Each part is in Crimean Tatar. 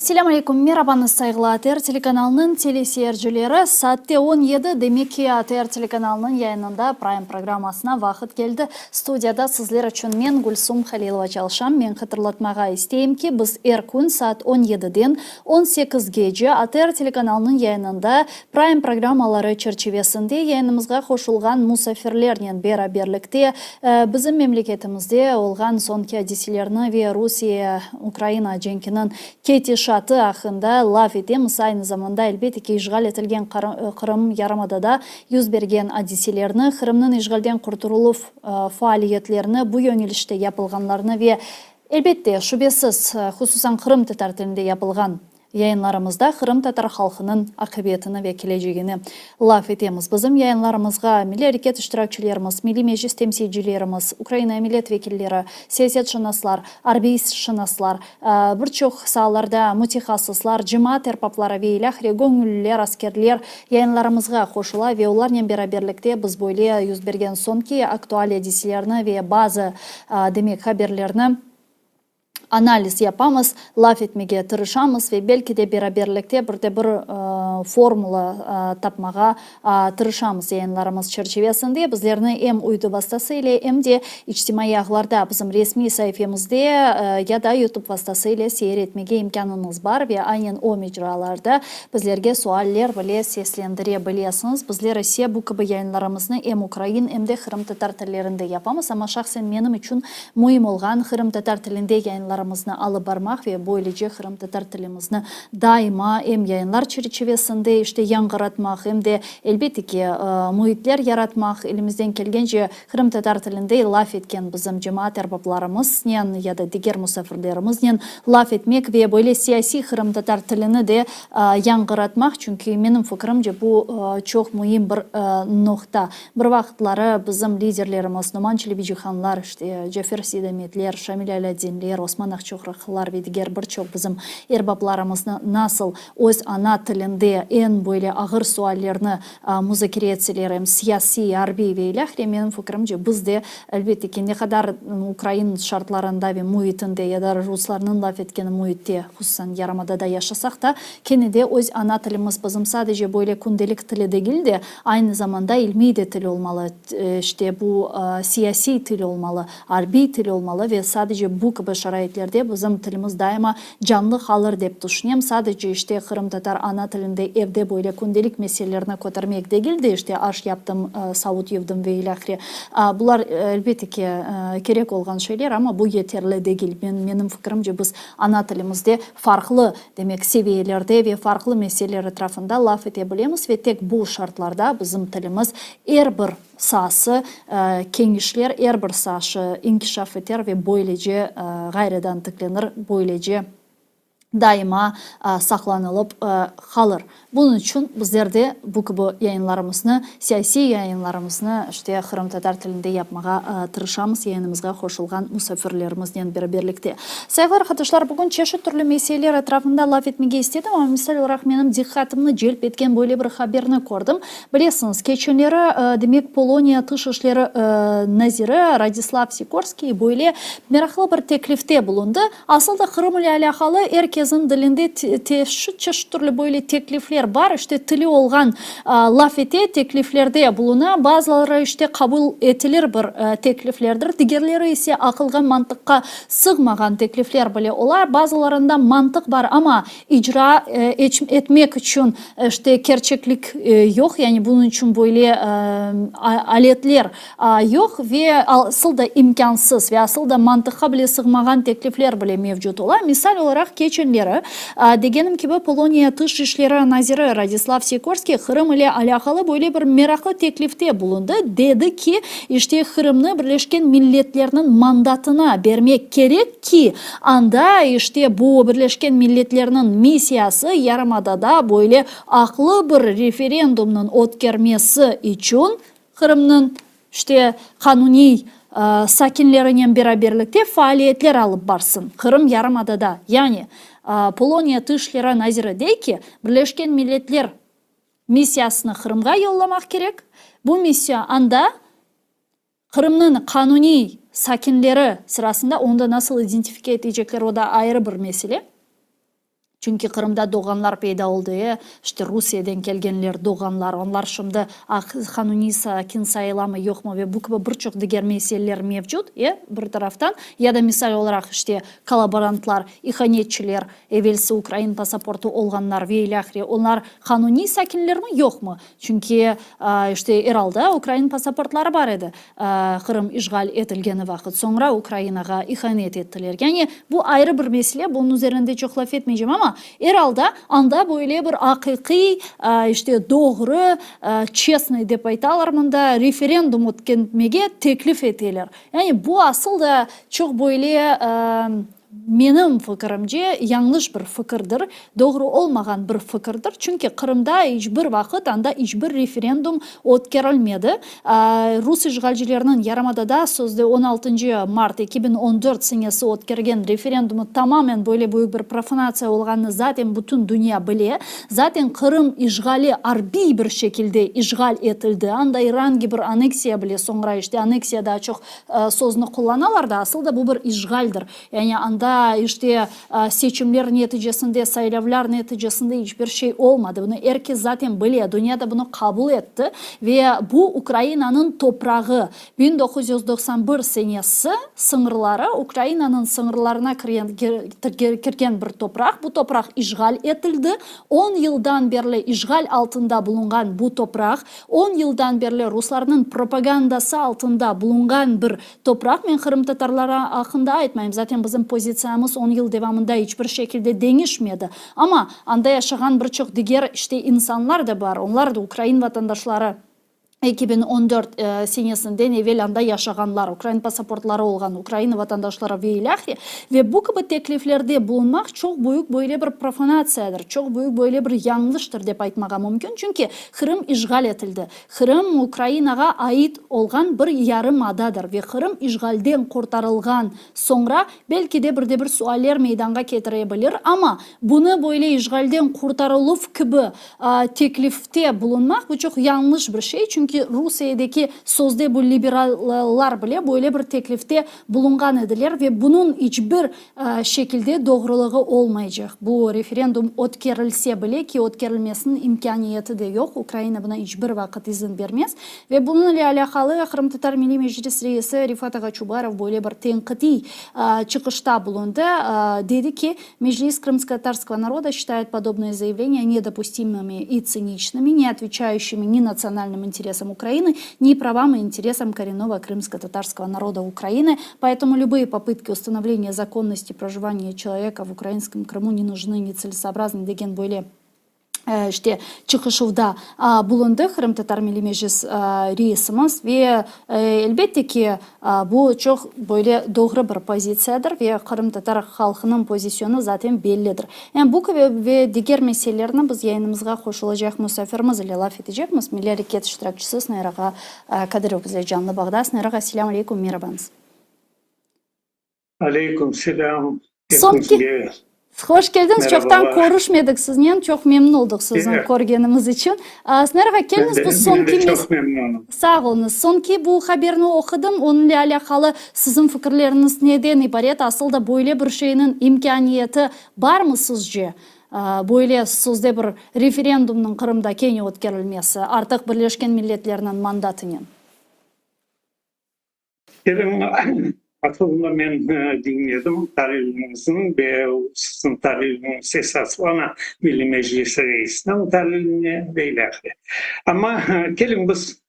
Selâm aleyküm, merabañız, sayğılı ATR telekanalınıñ teleseyircileri. Saatte 17, demek ki, ATR telekanalınıñ yayınında Prime programmasına vaqıt keldi. Studiyada sizler içün men, Gülsum Halilova çalışam. Men hatırlatmağa isteyim ki, biz er kün saat 17-den 18-gece ATR telekanalınıñ yayınında Prime programmaları çerçivesinde yayınımızğa qoşulğan musafirlernen beraberlikte bizim memleketimizde olğan soñki adiselerni ve Rusiye-Ukraina cenkiniñ ketişatı aqqında laf etemiz. Aynı zamanda, elbette ki, işğal etilgen Qırım yarımadada yüz bergen adiselerni, Qırımnıñ işğalden qurtarıluv faaliyetlerini, bu yönelişte yapılğanlarnı ve, elbette, şübesiz, hususan qırımtatar tilinde yapılğan Yayınlarımızda qırımtatar halqınıñ aqibetini ve kelecegini laf etemiz. Bizim yayınlarımızğa milliy areket iştirakçilerimiz, Milliy Meclis temsilcilerimiz, Ukraina millet vekilleri, siyasetşınaslar, arbiyşınaslar, bir çoq saalarda mütehassıslar, cemaat erbapları ve ilâhre göñülliler, askerler yayınlarımızğa qoşula ve olarnen beraberlikte biz böyle yüz bergen soñki aktual adiselerni ve bazı, demek, haberlerni analiz yapamız, laf etmege tırışamız ve belki de beraberlikte bir de bir formula tapmağa tırışamız yayınlarımız çerçivesinde. Bizlerni em uydu vastası ile, em de içtimaiy ağlarda bizim resmiy saifemizde ya da YouTube vastası ile seyir etmege imkânıñız bar ve aynen o mecralarda bizlerge sualler bile seslendire bilesiñiz. Bizler ise bu kibi yayınlarımıznı em ukrain, em de qırımtatar tillerinde yapamız, amma şahsen menim içün Müim olğan, qırımtatar tilinde yayınlarımıznı alıp barmaq ve böylece qırımtatar tilimizni daima em yayınlar çerçivesinde işte yañğıratmaq, em de, elbette ki, müitler yaratmaq, elimizden kelgence qırımtatar tilinde laf etken bizim cemaat erbaplarımıznen ya da diger musafirlerimiznen laf etmek ve böyle siyasiy qırımtatar tilini de yañğıratmaq, çünki menim fikirimce bu çoq müim bir noqta. Bir vaqıtları bizim liderlerimiz Noman Çelebicihanlar, işte, Cafer Seydametler, Şamil Alâdinler, Osman Aqçoqraqlılar ve diger bir çoq bizim erbaplarımıznı nasıl öz ana tilinde eñ böyle ağır suallerni muzakere etseler, em siyasiy, arbiy ve ilâhre, menim fikirimce, biz de, elbette ki, ne qadar ukrain şartlarında ve müitinde ya da ruslarnıñ laf etkeni müitte, hususan yarımadada yaşasaq da, kene de öz ana tilimiz bizim sadece böyle kündelik tili degil de, Aynı zamanda ilmiy de til olmalı, işte bu siyasiy til olmalı, arbiy til olmalı ve sadece bu kibi şaraitlerde bizim tilimiz daima canlı qalır dep tüşünem. Sadece işte qırımtatar ana tilinde evde böyle kündelik meselelerni kötermek degil de, işte aş yaptım, savut yuvdım ve ilâhre. Bular, elbette ki, kerek olğan şeyler, amma bu yeterli degil. Menim fikirimce, biz ana tilimizde farqlı Demek, seviyelerde ve farqlı meseleler etrafında laf ete bilemiz ve tek bu şartlarda bizim tilimiz er bir saası keñişler, er bir saaşı inkişaf eter ve böylece ğayrıdan tiklenir, böylece daima saqlanılıp qalır. Bunıñ içün bizler de bu kibi yayınlarımıznı, siyasiy yayınlarımıznı işte qırımtatar tilinde yapmağa tırışamız, yayınımızğa qoşulğan musafirlerimiznen beraberlikte. Sayğılı arqadaşlar, bugün çeşit türlü meseleler etrafında laf etmege istedim, amma misal olaraq menim diqqatımnı celp etken böyle bir haberni kördim. Bilesiñiz, keçenleri, demek, Poloniya tış işleri naziri Radislav Sikorskiy böyle meraqlı bir teklifte bulundı. Asıl da Qırım ile alâqalı er kezniñ dilinde çeşit türlü böyle teklifler bar, işte tili olğan laf ete, tekliflerde buluna, bazıları işte qabul etilir bir tekliflerdir, digerleri ise aqılğa, mantıqqa sığmağan teklifler bile ola, bazılarında mantıq bar, amma icra etmek içün işte kerçeklik yoq, yani bunıñ içün böyle aletler Yoq, ve asıl da imkânsız, ve asıl da mantıqqa bile sığmağan teklifler bile mevcut ola. Misal olaraq, keçenleri, degenim kibi, Poloniya tış işleri naziri Radislav Sikorskiy Qırım ile alâqalı böyle bir meraqlı teklifte bulundı, dedi ki, işte Qırımnı Birleşken Milletlerniñ mandatına bermek kerek ki, anda, işte, bu Birleşken Milletlerniñ missiyası yarımadada böyle aqlı bir referendumnıñ ötkermesi içün Qırımnıñ, işte, qanuniy sakinlerinen beraberlikte faaliyetler alıp barsın, Qırım yarımadada. Yani, Poloniya tış işleri naziri dey ki, Birleşken Milletler missiyasını Qırımğa yollamaq kerek, bu missiya anda Qırımnıñ qanuniy sakinleri sırasında, onı da nasıl identifike etecekler, o da ayrı bir mesele. Çünki Qırımda doğğanlar peyda oldı, e, işte Rusiyeden kelgenler, doğğanlar, onlar şimdi qanuniy sakin sayılamı, yoqmı ve bu kibi bir çoq diger meseleler mevcut, e, bir taraftan, ya da misal olaraq, işte, kollaborantlar, ihanetçiler, evelsi ukrain pasaportı olğanlar ve ilâhre, onlar qanuniy sakinlermi, yoqmı? Çünki, işte, er alda ukrain pasaportları bar edi, Qırım işğal etilgeni vaqıt. Soñra Ukrainağa ihanet ettiler. Yani, bu ayrı bir mesele, bunıñ üzerinde çoq laf etmeycem, amma er alda anda böyle bir aqiqiy, işte, doğru, çestnıy dep aytalar mında, referendum ötkenmege teklif eteler. Yani, bu asıl da çoq böyle Menim fikirimce, yañlış bir fikirdir, doğru olmağan bir fikirdir, çünki Qırımda iç bir vaqıt anda iç bir referendum ötkerilmedi. Rus işğalcileriniñ yarımadada sözde on altıncı mart 2014 senesi ötkergen referendumı tamamen böyle büyük bir profanatsiya olğanını zaten bütün dünya bile. Zaten Qırım işğali arbiy bir şekilde işğal etildi, anda er angi bir aneksiya bile soñra işte aneksiya daa çoq Sözni qullanalar da, asıl da bu bir işğaldir. Yani anda işte seçimler neticesinde, saylavlar neticesinde iç bir şey olmadı. Bunı er kes zaten bile, dünya da bunı qabul etti. Ve bu Ukrainanıñ toprağı. 1991 senesi sıñırları Ukrainanıñ sıñırlarına kirgen bir topraq. Bu topraq işğal etildi. On yıldan berli işğal altında bulunğan bu topraq. On yıldan berli ruslarnıñ propagandası altında bulunğan bir topraq, men qırımtatarlar aqqında aytmayım, zaten bizim pozitsiyamız on yıl devamında iç bir şekilde deñişmedi, amma anda yaşağan bir çoq diger işte insanlar da bar, onlar da ukrain vatandaşları, 2014 senesinden evel anda yaşağanlar, ukrain pasaportları olğan Ukraina vatandaşları ve ilâhre, ve bu kibi tekliflerde bulunmaq çoq büyük böyle bir profanatsiyadır, çoq büyük böyle bir yañlıştır dep aytmağa mümkün, çünki Qırım işğal etildi. Qırım, Ukrainağa ait olğan bir yarımadadır ve Qırım işğalden qurtarılğan soñra, belki de bir de bir sualler meydanğa ketire bilir, amma bunı böyle işğalden qurtarıluv kibi teklifte bulunmaq, bu çoq yañlış bir şey, çünki Rusiyedeki sözde bu liberallar bile böyle bir teklifte bulunğan ediler ve bunıñ iç bir şekilde doğrulığı olmaycaq. Bu referendum ötkerilse bile, ki ötkerilmesiniñ imkâniyeti de yoq, Ukraina buna iç bir vaqıt izin bermez. Ve bunıñ ile alâqalı Qırımtatar Milliy Meclis reisi Refat ağa Çubarov böyle bir tenqidiy çıqışta bulundı, dedi ki, Meclis krımskotatarskogo naroda считает подобные заявления недопустимыми и циничными, не отвечающими ни национальным интересам Украины, ни правам и интересам коренного крымско-татарского народа Украины. Поэтому любые попытки установления законности проживания человека в украинском Крыму не нужны, нецелесообразны degen böyle işte çıqışuvda bulundı Qırımtatar Milliy Meclis reisimiz ve elbette ki, bu çoq böyle doğru bir pozitsiyadır ve qırımtatar halqınıñ pozisyonı zaten bellidir. Yani bu kibi ve diger meselelerni biz yayınımızğa qoşulacaq musafirimiz ile laf etecekmiz, Milliy areket iştirakçisi Sınayr ağa Kadırov bizle canlı bağda. Sınayr ağa, selâm aleyküm, merabañız. Aleyküm selâm, Soñki, hepimizge hoş keldiñiz, çoqtan merhabalar. körüşmedik siznen, çoq memnun olduq sizni Evet. körgenimiz içün. Sınayr ağa, Men keliñiz de, bu men de soñki mes çoq memnunım. Sağ oluñız. Soñki bu haberni oqudım, onıñle alâqalı siziñ fikirleriñiz neden ibaret, asıl da böyle bir şeyniñ imkâniyeti barmı sizce, böyle sözde bir referendumnıñ Qırımda kene ötkerilmesi, artıq Birleşken Milletlerniñ mandatınen? Keliñ, asılında men diñledim taliliñizni ve siziñ taliliñiz esaslana Milliy Meclis reisiniñ taliline ve ilâhre. Amma keliñ biz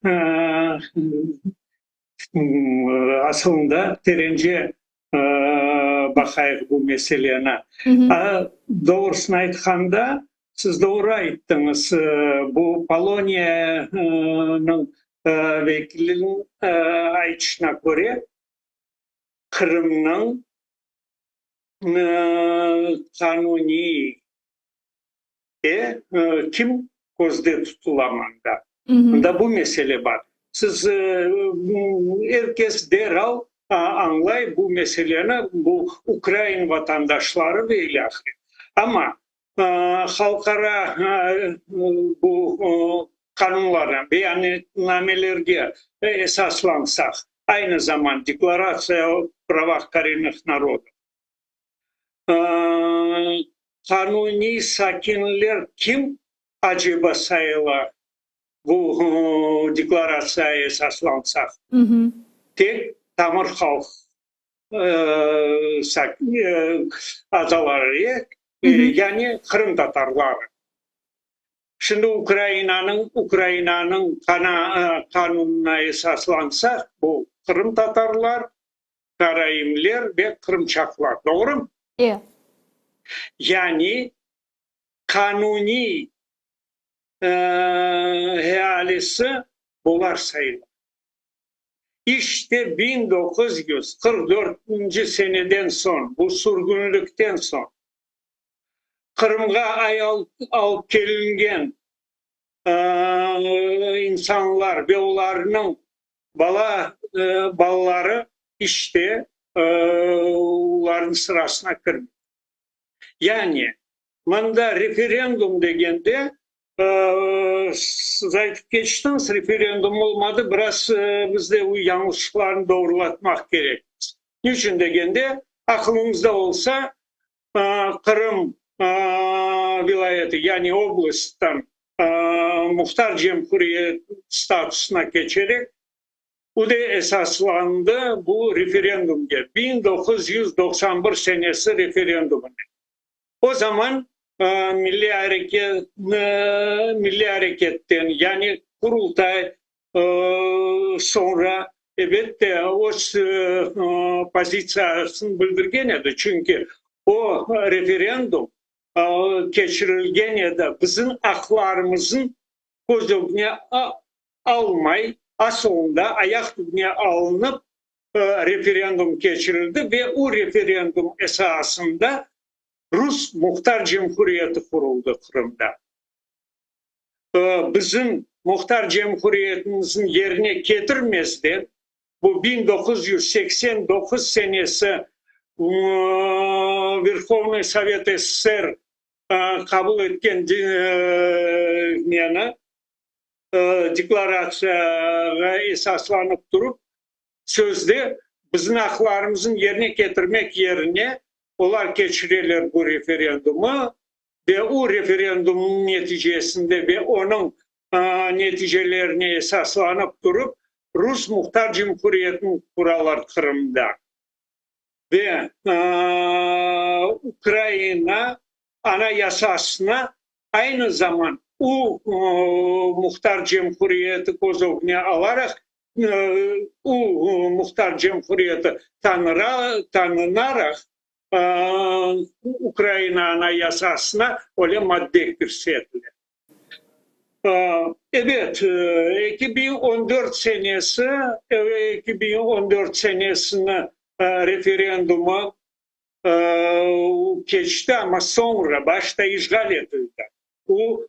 asılında terence baqayıq bu meseleni. Doğrusını aytqanda, siz doğru ayttıñız, bu Poloniyanıñ vekiliniñ aytışına köre, Qırımnıñ qanuniy kim közde tutula mında? Mında bu mesele bar. Siz, er kes deral añlay bu meseleni, bu ukrain vatandaşları ve ilâhre. Amma halqara bu qanunlarğa, beyannamelerge esaslansaq, aynı zaman Deklaratsiya o pravah korennıh narodov. Qanuniy sakinler kim aceba sayıla bu deklaratsiyağa esaslansaq? Tek tamır halq azaları, yani qırımtatarları. Şimdi Ukrainanıñ Ukrainanıñ qanunına esaslansaq, bu qırımtatarlar, karaimler ve qırımçaqlar, doğrumı? E. Yani qanuniy ealisi bular sayıla. İşte 1944-nci seneden soñ, bu sürgünlikten soñ Qırımğa alıp kelingen insanlar ve olarnıñ bala balaları işte olarnıñ sırasına kirmey. Yani mında referendum degende, siz aytıp keçtiñiz, referendum olmadı, biraz biz de bu yañlışlıqlarnı doğrulatmaq kerekmiz. Niçün degende, aqılıñızda olsa, Qırım vilâyeti, yani oblasttan muhtar cemhuriyet statusına keçerek, bu de esaslandı bu referendumge, 1991 senesi referendumına. O zaman milliy areket, milliy areketten, yani Qurultay soñra, elbette, öz pozitsiyasını bildirgen edi, çünki o referendum keçirilgen edi, bizim aqlarımıznı köz ögüne almay, asılında ayaq tübüne alınıp referendum keçirildi ve o referendum esasında Rus Muhtar Cemhuriyeti quruldı Qırımda. Bizim Muhtar Cemhuriyetimizniñ yerine ketirmezden, bu 1989 senesi Verhovnıy Sovet SSR qabul etken neni, deklaratsiyağa esaslanıp turıp, sözde bizim aqlarımıznı yerine ketirmek yerine olar keçireler bu referendumı ve o referendumnıñ neticesinde ve onıñ neticelerine esaslanıp turıp Rus Muhtar Cumhuriyetini quralar Qırımda ve Ukraina Anayasasına aynı zaman o Muhtar Cemhuriyeti köz ögüne alaraq, o Muhtar Cemhuriyeti tanınaraq Ukraina Anayasasına öyle madde kirsetile. Ebet, 2014 senesi, 2014 senesini referendumı keçti, amma soñra, başta işğal etildi. O,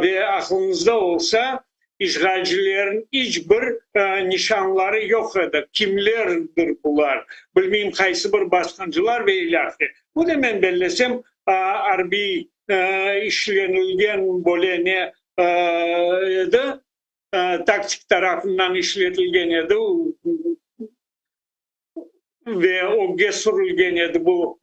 ve aqlıñızda olsa, işğalcilerniñ iç bir nişanları yoq edi, kimlerdir bular, bilmeyim, qaysı bir basqıncılar ve ilâhre. Bu da, men bellesem, arbiy işlenilgen böyle ne edi, taktik tarafından işletilgen edi. Ve ögge sürülgen edi bu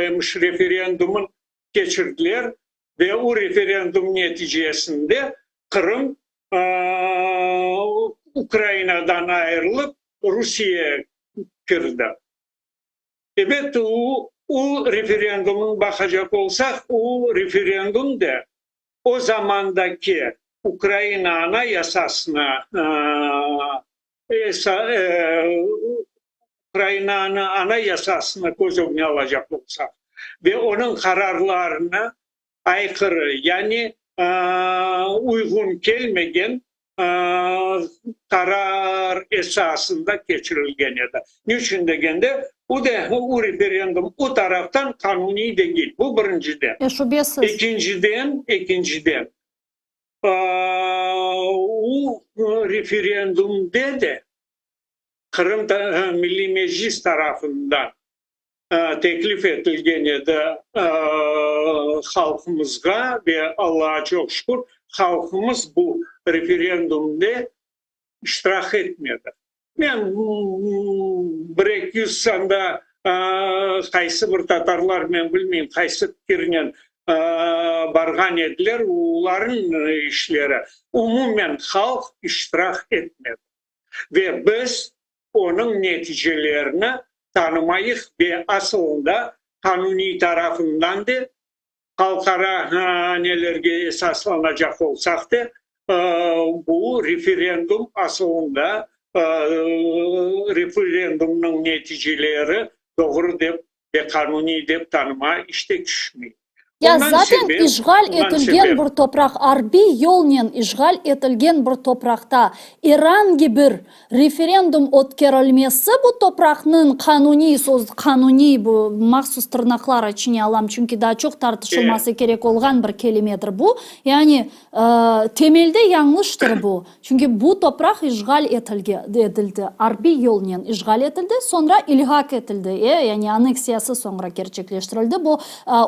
emiş referendumın keçirdiler ve o referendum neticesinde Qırım Ukrainadan ayırılıp Rusiyeye kirdi. Ebet, o referendumın baqacaq olsaq, o referendum de o zamandaki Ukraina Anayasasına Ukrainanı Anayasasını köz ögüne alacaq olsaq ve onıñ qararlarına ayqırı, yani uyğun kelmegen qarar esasında keçirilgen edi. Niçün degende, o da, o referendum o taraftan qanuniy degil. Bu birinciden. Şübesiz. Ekinciden, ekinciden, O referendumde de Qırım Milliy Meclis tarafından teklif etilgen edi halqımızğa ve Allağa çoq şükür, halqımız bu referendumde iştirak etmedi. Men bir-eki yüz sanda qaysı bir tatarlar, men bilmeyim, qaysı fikirnen. Barğan ediler, olarnıñ işleri. Umumen halq iştirak etmedi. Ve biz onıñ neticelerini tanımayıq ve asılında qanuniy tarafından de, halqara nelerge esaslanacaq olsaq de, bu referendum asılında referendumnıñ neticeleri doğru dep ve qanuniy dep tanıma işte tüşmey. Ya Ondan zaten sebep, işğal ondan etilgen sebep. bir topraq, arbiy yolnen işğal etilgen bir topraqta er angi bir referendum ötkerilmesi bu topraqnıñ qanuniy, söz qanuniy, bu mahsus tırnaqlar içine alam, çünki daa çoq tartışılması kerek olğan bir kelimedir bu, yani Temelde yañlıştır bu, çünki bu topraq işğal etildi, arbiy yolnen işğal etildi, soñra ilhaq etildi, yani anneksiyası soñra kerçekleştirildi. Bu,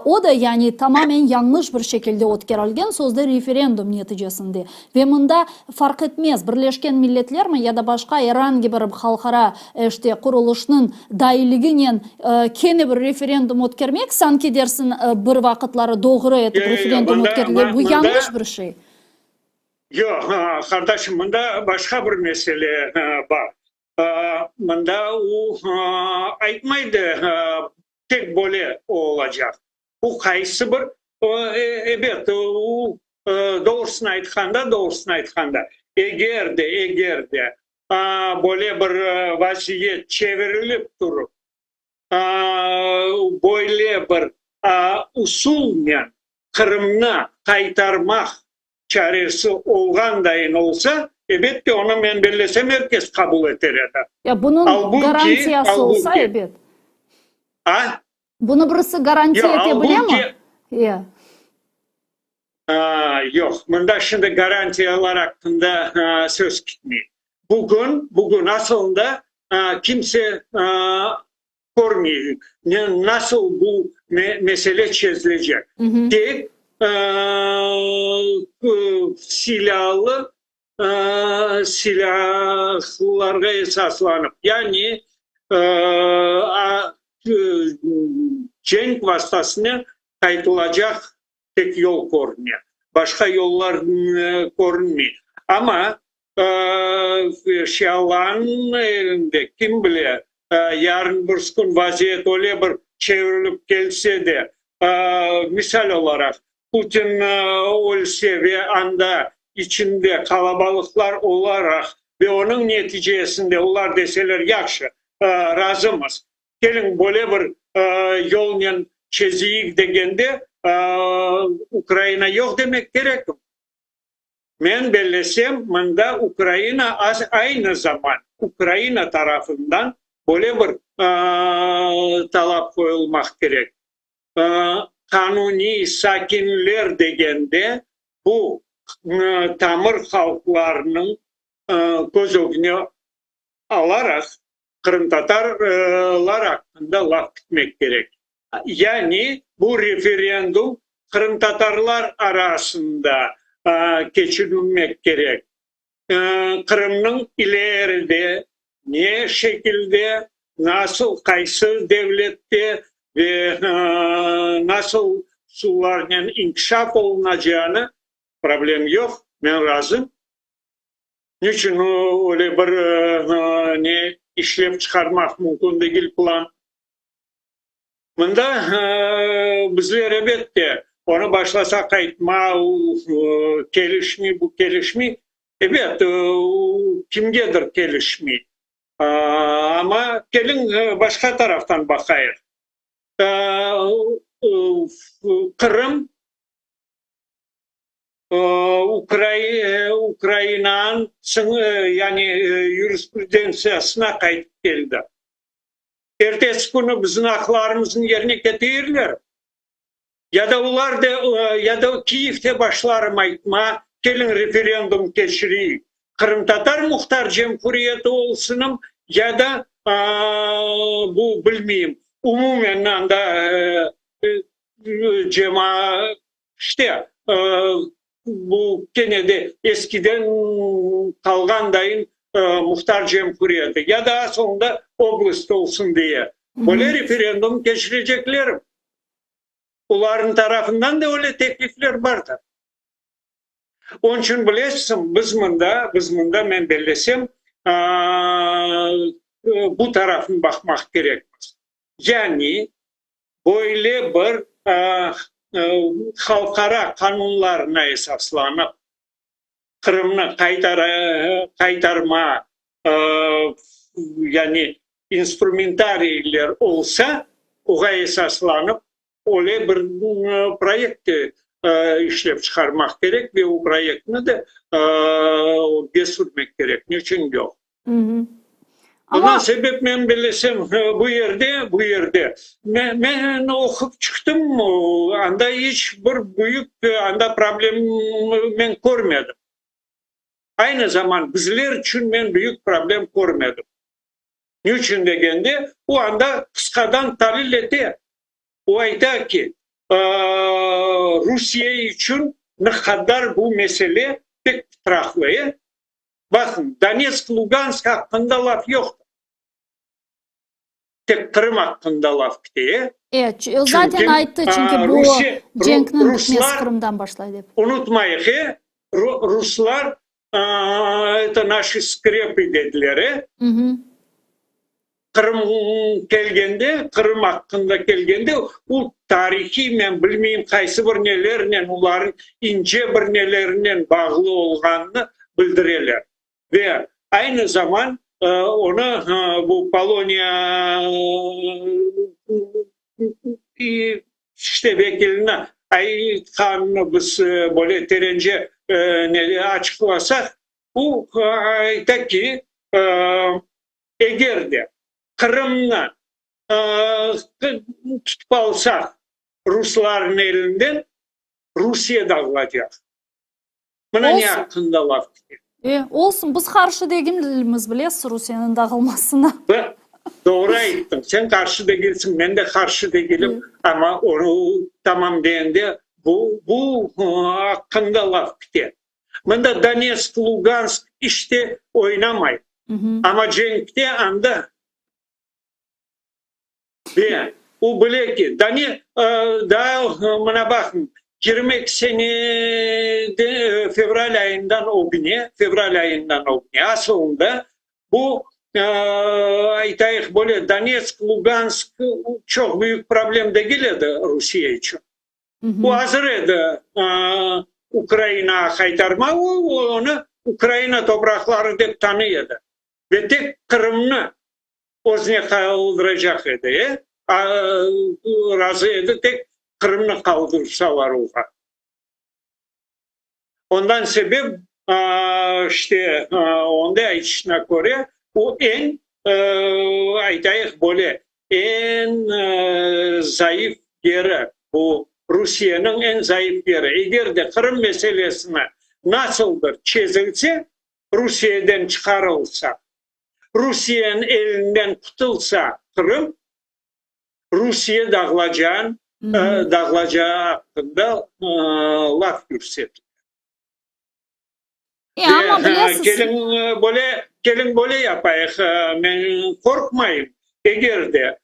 o da, yani tamamen yañlış bir şekilde ötkerilgen, sözde referendum neticesinde. Ve mında farq etmez, Birleşken Milletlermi ya da başqa er angi bir halqara, işte, qurulışnıñ dailiginen kene bir referendum ötkermek, sanki dersiñ, bir vaqıtları doğru etip referendum ötkerdiler, bu yañlış bir şey. Yoq, qardaşım, mında başqa bir mesele bar. Mında o aytmaydı, tek böyle olacaq. Bu qaysı bir, ebet, o, doğrusını aytqanda, doğrusını aytqanda, eger de, eger de böyle bir vaziyet çevirilip turıp, böyle bir usulnen Qırımnı qaytarmaq çaresi olğandayın olsa, ebette, onı, men bellesem, er kes qabul eter edi. Ya bunıñ Albuki, garantiyası olsa, albuki, ebet. A? Bunı birisi garantiya Yoq, ete bilemi? albuki, Ya. Yoq, mında şimdi garantiyalar aqqında söz ketmey. Bugün, bugün asılında kimse körmey, nasıl bu mesele çezilecek. Tek silâlı silâhlarğa esaslanıp, yani cenk vastasınen qaytılacaq tek yol körüne, başqa yollar körünmey. Amma şialarnıñ elinde, kim bile, yarın birisi kün vaziyet öyle bir çevirilip kelse de, misal olaraq, Putin ölse ve anda içinde qalabalıqlar olaraq ve onıñ neticesinde olar deseler, yahşı, razımız, Keliñ, böyle bir yolnen çezeyik degende, Ukraina yoq demek kerekmi? Men bellesem, mında Ukraina aynı zaman Ukraina tarafından böyle bir talap qoyulmaq kerek. Qanuniy sakinler degende, bu tamır halqlarnıñ köz ögüne alaraq, qırımtatarlar aqqında laf etmek kerek. Yani bu referendum qırımtatarlar arasında keçirilmek kerek. Qırımnıñ ileride ne şekilde, nasıl, qaysı devlette ve nasıl usullarnen inkişaf olunacağını problem yoq, men razım. Niçün öyle bir ne işlep çıqarmaq mümkün degil plan? Mında bizler, ebette, onı başlasaq aytma, kelişmey, bu kelişmey. Ebet, kimgedir kelişmey. Amma keliñ başqa taraftan baqayıq. Qırım Ukrainanıñ yani yurisprudentsiyasına qaytıp keldi. Ertesi künü bizim aqlarımıznı yerine ketirerler. Ya da olar da, ya da Kiyevde başlarım aytma, keliñ referendum keçireyik, Qırımtatar Muhtar Cemhuriyeti olsunım ya da bu bilmeyim, umumen anda cema İşte, bu kene de eskiden qalğan dayın muhtar cemhuriyeti, ya daa soñunda oblast olsun diye, böyle referendum keçirecekler. Olarnıñ tarafından da öyle teklifler bardır. Onıñ içün bilesiñ, biz mında, biz mında, men bellesem, bu tarafını baqmaq kerekmiz. Yani, böyle bir halqara qanunlarına esaslanıp, Qırımnı qaytarma, yani instrumentariyler olsa, oğa esaslanıp, öyle bir proyekt de işlep çıqarmaq kerek ve o proyektni de ögge sürmek kerek. Niçün yoq? Bundan sebep men bilesem, bu yerde, bu yerde men oqup çıqtım, anda iç bir büyük anda problem men körmedim. Aynı zaman bizler içün men büyük problem körmedim. Ne içün degende, o anda qısqadan talil ete. O ayta ki, Rusiye içün ne qadar bu mesele pek pıtraqlı. Baqıñ, Donetsk, Lugansk aqqında laf yoqtır. Tek Qırım aqqında laf kite. Evet, zaten ayttı, çünki bu cenkniñ bitmesi Qırımdan başlay dep. Unutmayıq, e, ruslar eto naşi skrepı dediler, e. Qırım kelgende, Qırım aqqında kelgende, o tarihiy, men bilmeyim, qaysı bir nelernen, olarnıñ ince bir nelerinen bağlı olğanını bildireler. Ve aynı zaman onı bu Poloniya işte vekilini aytqanını biz böyle terence açıqlasaq, o ayta ki, Eger de Qırımnı tutıp alsaq ruslarnıñ elinden, Rusiye dağılacaq. Mına ne aqqında laf kete. E, olsun, biz qarşı degilmiz, bilesiz, Rusiyeniñ dağılmasına. Doğru ayttıñ, sen qarşı degilsiñ, men de qarşı degilim, amma onı tamam degende bu, bu aqqında laf kete. Mında Donetsk, Lugansk işte oynamay. Amma cenkte anda. Ve o bile ki, Done, daa mına baqıñ, 22 sene fevral ayından ögüne, fevral ayından ögüne, asılında bu, aytayıq böyle, Donetsk, Lugansk çoq büyük problem degil edi Rusiye içün. O azır edi Ukrainağa qaytarma, o onı Ukraina topraqları dep tanıy edi ve tek Qırımnı özüne qaldıracaq edi, razı edi tek Qırımnı qaldırsalar oğa. Ondan sebep, işte, onda aytışına köre, o eñ, aytayıq böyle, eñ zayıf yeri, bu Rusiyeniñ eñ zayıf yeri. Eger de Qırım meselesini nasıldır çezilse, Rusiyeden çıqarılsa, Rusiyeniñ elinden qutulsa Qırım, Rusiye dağılacağın, dağılacağı aqqında laf yürsetile. E, amma bilesiz. Keliñ böyle, keliñ böyle yapayıq, men qorqmayım, eger de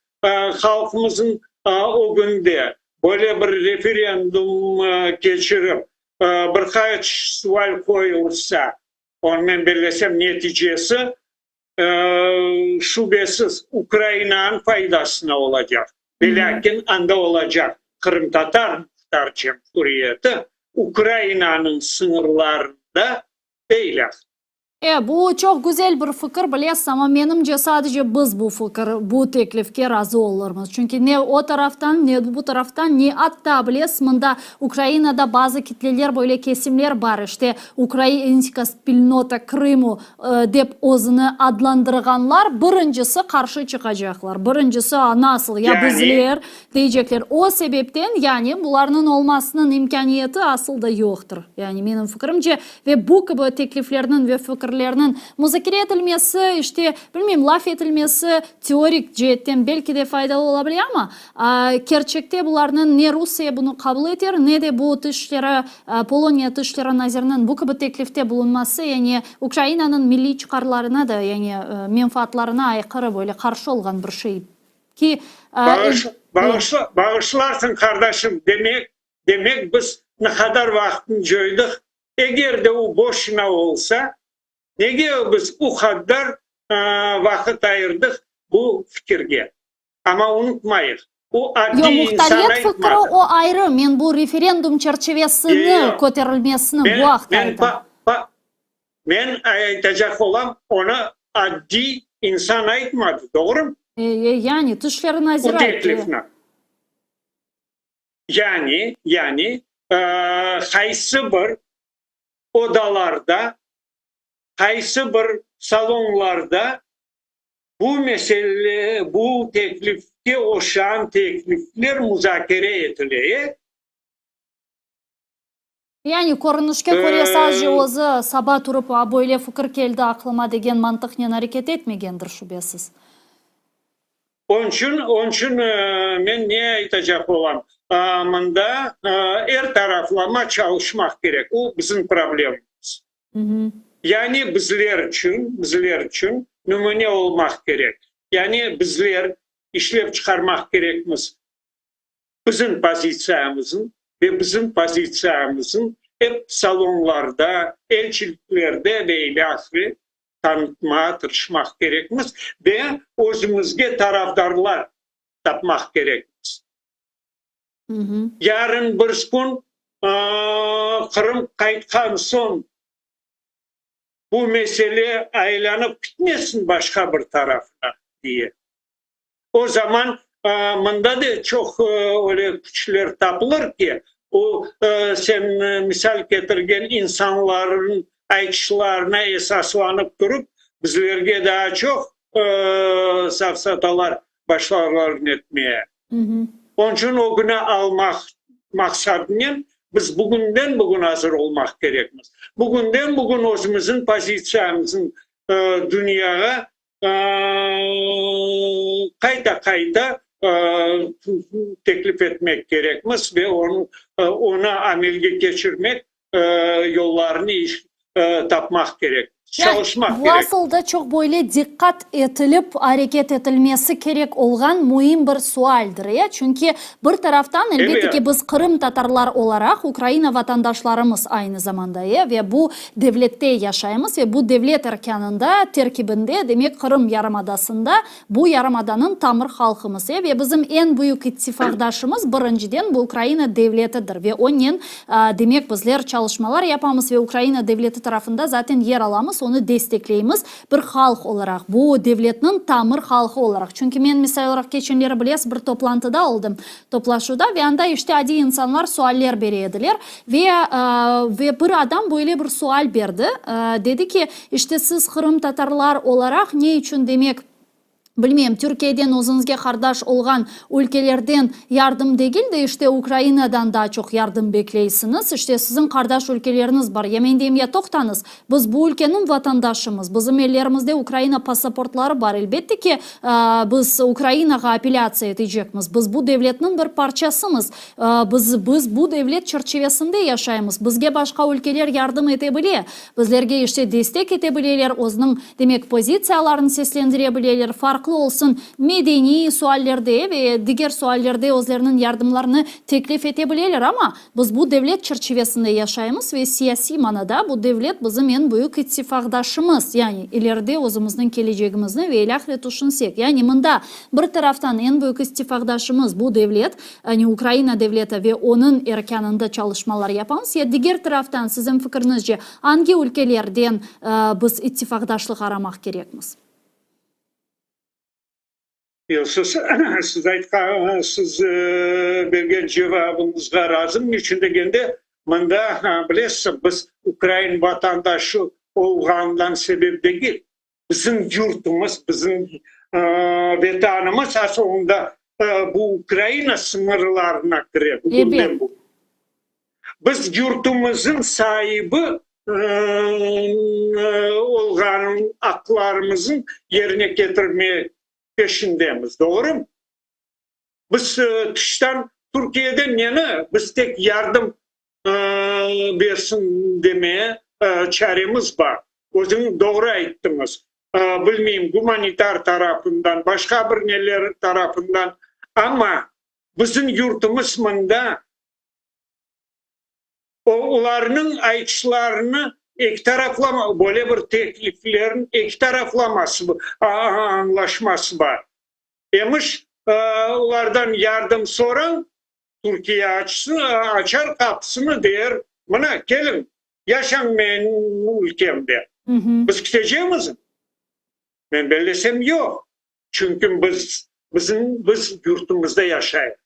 halqımızın ögünde böyle bir referendum keçirip, bir qaç sual qoyulsa, onı men bellesem neticesi şübesiz, Ukrainanıñ faydasına olacaq. Velâkin anda olacaq Qırımtatar Muhtar Cemhuriyeti Ukrainanıñ sıñırlarında eylâq. E, bu çoq güzel bir fikir, bilesiz, amma menimce sadece biz bu fikir, bu teklifke razı olurmız. Çünki ne o taraftan, ne bu taraftan, ne atta, bilesiz, mında Ukrainada bazı kitleler, böyle kesimler bar, işte, Ukrainska spilnota Krımu, dep özüni adlandırğanlar birincisi qarşı çıqacaqlar. Birincisi, a, nasıl, ya bizler, deycekler. O sebepten, yani, bularnıñ olmasınıñ imkâniyeti asıl da yoqtır. Yani, menim fikirimce, ve bu kibi tekliflerniñ ve fikirlerniñ muzakere etilmesi, işte, bilmeyim, laf etilmesi teorik ceetten belki de faydalı ola bile, amma kerçekte bularnıñ ne Rusiye bunı qabul eter, ne de bu tış işleri, Poloniya tış işleri naziriniñ bu kibi teklifte bulunması, yani, Ukrainanıñ milliy çıqarlarına da, yani, menfaatlarına ayqırı, böyle qarşı olğan bir şey ki. Bağışla, bağışlarsıñ, qardaşım, demek, demek biz ne qadar vaqıtnı coydıq, eger de o boşuna olsa, nege biz o qadar vaqıt ayırdıq bu fikirge? Amma unutmayıq, o adiy Yoq, insan muhtariyet fikri aytmadı. o ayrı, men bu referendum çerçivesini Yoq, köterilmesini bu men, aqta men, aytam. pa, pa, men aytacaq olam, onı adiy insan aytmadı, doğrumı? E, e, yani, Tışları naziri O ayttı, e. teklifni. Yani, yani, qaysı bir odalarda, qaysı bir salonlarda bu mesele, bu teklifke oşağan teklifler muzakere etile, e? Yani, körünişke köre, sadece özü saba turıp, a, böyle fikir keldi aqlıma degen mantıqnen areket etmegendir, şübesiz. Onçün, onçün men ne aytacaq olam, mında er taraflama çalışmaq kerek, o bizim problemamız. Yani bizler içün, bizler içün nümüne olmaq kerek. Yani bizler işlep çıqarmaq kerekmiz bizim pozitsiyamıznı ve bizim pozitsiyamıznı ep salonlarda, elçiliklerde ve ilâhre tanıtmağa tırışmaq kerekmiz ve özümizge tarafdarlar tapmaq kerekmiz. Yarın bir kün Qırım qaytqan soñ bu mesele aylanıp kitmesin başqa bir tarafına diye. O zaman mında da çoq öyle küçler tapılır ki, o sen misal ketirgen insanlarnıñ aytışlarına esaslanıp turıp, bizlerge daa çoq safsatalar başlarlar etmeye. Onıñ içün ögüni almaq maqsadınen biz bugünden-bugün azır olmaq kerekmiz. Bugünden-bugün özümizniñ pozitsiyamıznı dünyağa qayta-qayta teklif etmek kerekmiz ve onı amelge keçirmek yollarını tapmaq kerek, çalışmaq kerek. Bu asıl da çoq böyle diqqat etilip areket etilmesi kerek olğan müim bir sualdir, e? Çünki bir taraftan, elbette ki, biz qırımtatarlar olaraq Ukraina vatandaşlarımız aynı zamanda, e, ve bu devlette yaşaymız ve bu devlet erkânında, terkibinde, demek, Qırım yarımadasında bu yarımadanıñ tamır halqımız, e, ve bizim eñ büyük ittifaqdaşımız, birinciden, bu Ukraina devletidir ve onen, demek, bizler çalışmalar yapamız ve Ukraina devleti tarafında zaten yer alamız, onı destekleymiz bir halq olaraq, bu devletniñ tamır halqı olaraq. Çünki men, misal olaraq, keçenleri, bilesiz, bir toplantıda oldım, toplaşuvda, ve anda, işte, adiy insanlar sualler bere ediler. Ve, ve bir adam böyle bir sual berdi, dedi ki, işte siz qırımtatarlar olaraq ne içün, demek, bilmeyim, Türkiyeden özüñizge qardaş olğan ülkelerden yardım degil de, işte Ukrainadan daa çoq yardım bekleysiñiz, işte siziñ qardaş ülkeleriñiz bar. Ya men deyim, ya toqtañız, biz bu ülkeniñ vatandaşımız, bizim ellerimizde Ukraina pasaportları bar, elbette ki, biz Ukrainağa apellâtsiya etecekmiz, biz bu devletniñ bir parçasımız, Biz, biz bu devlet çerçivesinde yaşaymız. Bizge başqa ülkeler yardım ete bile, bizlerge işte destek ete bileler, özüniñ, demek, pozitsiyalarını seslendire bileler, farqlı olsun, medeniy suallerde ve diger suallerde özleriniñ yardımlarını teklif ete bileler, amma biz bu devlet çerçivesinde yaşaymız ve siyasiy manada bu devlet bizim eñ büyük ittifaqdaşımız, yani ileride özümizniñ kelecegimizni ve ilâhre tüşünsek, yani mında bir taraftan eñ büyük ittifaqdaşımız bu devlet, Yani Ukraina devleti ve onıñ erkânında çalışmalar yapamız. Ya diger taraftan, siziñ fikriñizce, angi ülkelerden biz ittifaqdaşlıq aramaq kerekmiz? Yoq, siz, siz aytqan, siz bergen cevabıñızğa razım. Niçün degende, mında, bilesiz, biz ukrain vatandaşı olğanından sebep degil, Bizim yurtumız, bizim Vetanımız asılında bu Ukraina sıñırlarına kire bugünden bugün. Biz yurtumızın saibi olğan aqlarımızın yerine ketirme peşindemiz, doğrumı? Biz tıştan, Türkiyeden neni, biz tek yardım bersin demeye çaremiz bar. Özüñ doğru ayttıñız. Bilmeyim, gumanitar tarafından, başqa bir neler tarafından, amma. Bizim yurtumız mında. Olarnıñ aytışlarını eki taraflama, böyle bir tekliflerniñ eki taraflaması, añlaşması bar. Emiş, olardan yardım sorañ, Türkiye açsın, açar qapısını, der, mına, keliñ, yaşañ menim ülkemde. Biz ketecekmizmi? Men bellesem, yoq. Çünki biz, bizim, biz yurtumızda yaşayıq.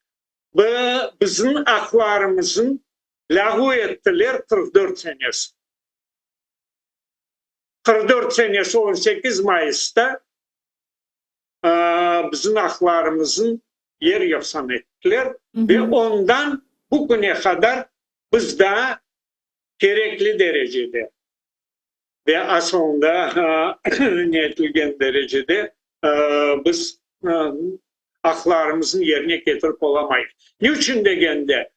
Bizim aqlarımızın lâğu ettiler 44 senesi. 44 senesi 18 mayısta bizim aqlarımızın yer yoqsan ettiler ve ondan bu küne qadar biz daa kerekli derecede ve asılında ne etilgen derecede biz aqlarımıznı yerine ketirip olamayıq. Ne içün degende,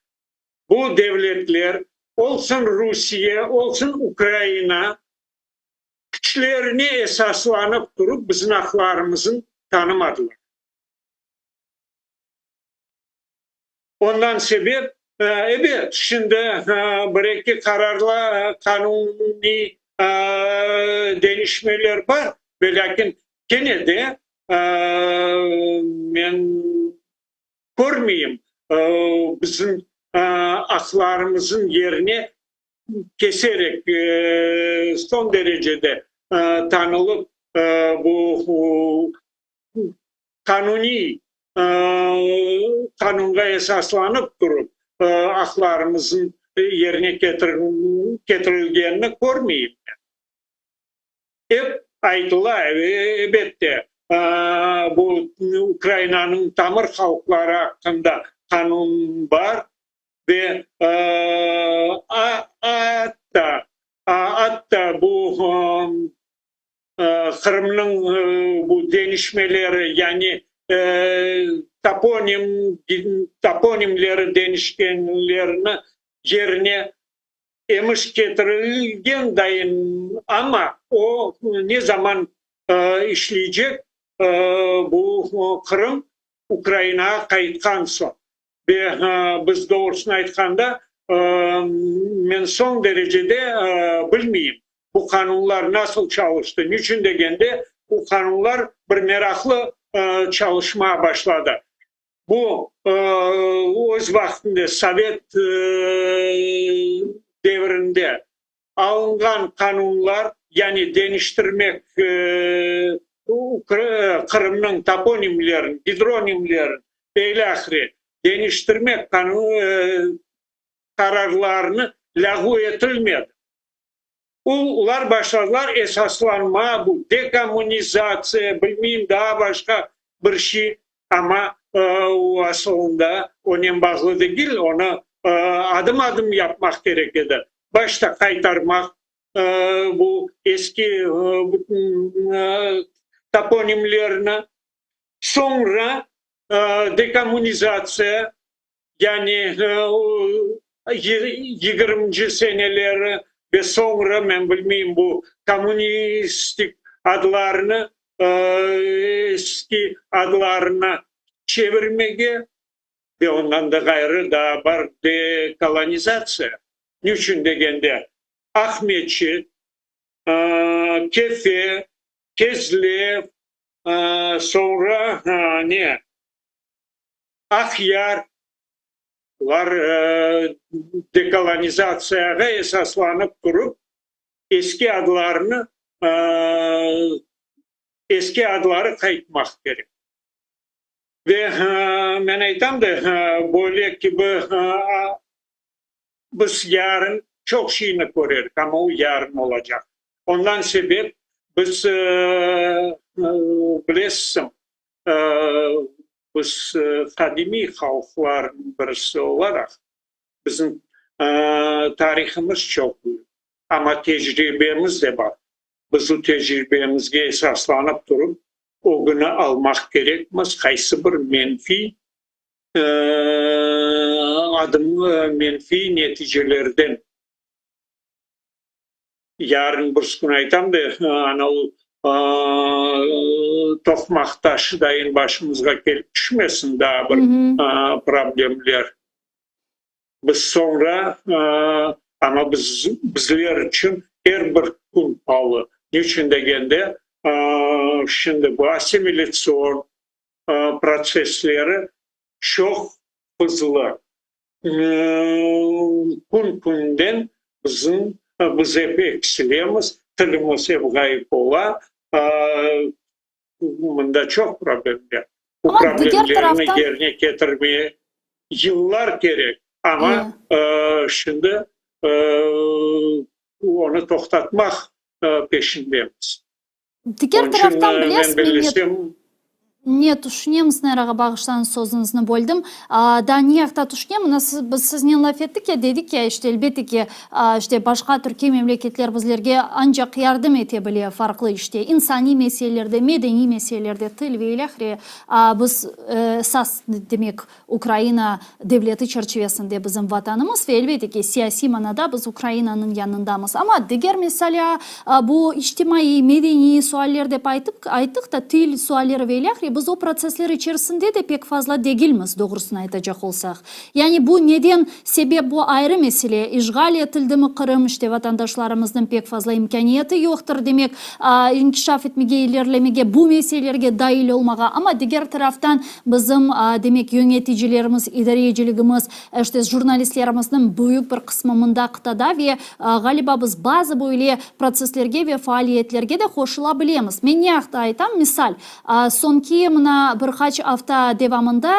bu devletler, olsun Rusiye, olsun Ukraina, küçlerine esaslanıp turıp bizim aqlarımıznı tanımadılar. Ondan sebep, ebet, şimdi bir-eki qararlar, qanuniy deñişmeler bar, velâkin kene de men körmeyim, bizim aqlarımıznıñ yerine keserek, soñ derecede tanılıp bu qanuniy, qanunğa esaslanıp turıp, aqlarımıznıñ yerine ketirilgenini körmeyim men. Ep aytıla, ebette, bu Ukrainanıñ tamır halqları aqqında qanun bar ve atta, atta bu Qırımnıñ bu deñişmeleri, yani toponim, toponimleri deñişkenlerini yerine emiş ketirilgen dayın, amma o ne zaman işleycek, bu Qırım Ukrainağa qaytqan soñ. Ve biz doğrusını aytqanda, men soñ derecede bilmeyim, bu qanunlar nasıl çalıştı. Niçün degende, bu qanunlar bir meraqlı çalışmağa başladı. Bu öz vaqtında sovet devrinde alınğan qanunlar, yani deñiştirmek Qırımnıñ toponimlerini, gidronimlerini ve ilâhre deñiştirmek qararlarını lâğu etilmedi. Olar başladılar esaslanma, bu dekommunizatsiya, bilmeyim, daa başqa bir şey, amma o asılında onen bağlı degil, onı adım-adım yapmaq kerek edi. Başta qaytarmaq bu eski bütün toponimlerni, soñra dekommunizatsiya, yani yigirminci seneleri ve soñra, men bilmeyim, bu kommunistik adlarnı eski adlarına çevirmege ve ondan da ğayrı daa bar dekolonizatsiya. Ne içün degende, Aqmeçit, Kefe, Kezlev, soñra ne, Aqyar, bular dekolonizatsiyağa esaslanıp turıp, eski adlarını, eski adları qaytmaq kerek. Ve men aytam da, böyle kibi biz yarın çoq şeyni körerik, amma o yarın olacaq. Ondan sebep biz, bilesiñ, biz qadimiy halqlarnıñ birisi olaraq, bizim tarihımız çoq büyük, amma tecribemiz de bar. Biz o tecribemizge esaslanıp turıp, ögüni almaq kerekmiz qaysı bir menfiy adım, menfiy neticelerden. Yarın birisi kün aytam da, ana o. Toqmaq taşı dayın başımızğa kelip tüşmesin daa bir problemler. Biz soñra, amma biz, bizler içün er bir kün palı. Niçün degende, şimdi bu assimilâtsion protsessleri çoq hızlı. Kün-künden bizim, biz ep eksilemiz, tilimiz ep ğayıp ola, mında çoq problemler. Bu Amma diger problemlerni taraftan. yerine ketirmeye yıllar kerek, amma şimdi onı toqtatmaq peşindemiz. Diger Onıñ içün taraftan, men bilesiz, Memet, bellesem. ne tüşünem, Snairağa bağışlañız, sözüñizni böldim. Daa ne aqta tüşünem, mına biz siznen laf ettik ya, dedik ya, işte, elbette ki, işte, başqa türkiy memleketler bizlerge ancaq yardım ete bile farqlı işte, insaniy meselelerde, medeniy meselelerde, til ve ilâhre. Biz esas, demek, Ukraina devleti çerçivesinde bizim Vatanımız ve, elbette ki, siyasiy manada biz Ukrainanıñ yanındamız. Amma diger meselâ, bu içtimaiy, medeniy sualler dep aytıp, ayttıq da, til sualleri ve ilâhre, biz o protsessler içerisinde de pek fazla degilmiz, doğrusını aytacaq olsaq. Yani bu neden sebep, bu ayrı mesele, işğal etildimi Qırım, işte vatandaşlarımıznıñ pek fazla imkâniyeti yoqtır, demek, inkişaf etmege, ilerlemege, bu meselelerge dail olmağa, amma diger taraftan, Bizim, demek, yöneticilerimiz, idareciligimiz, işte, jurnalistlerimizniñ büyük bir qısmı mında, qıtada ve, ğaliba, biz bazı böyle protsesslerge ve faaliyetlerge de qoşula bilemiz. Men ne aqta aytam? Misal, soñki, mına, bir qaç afta devamında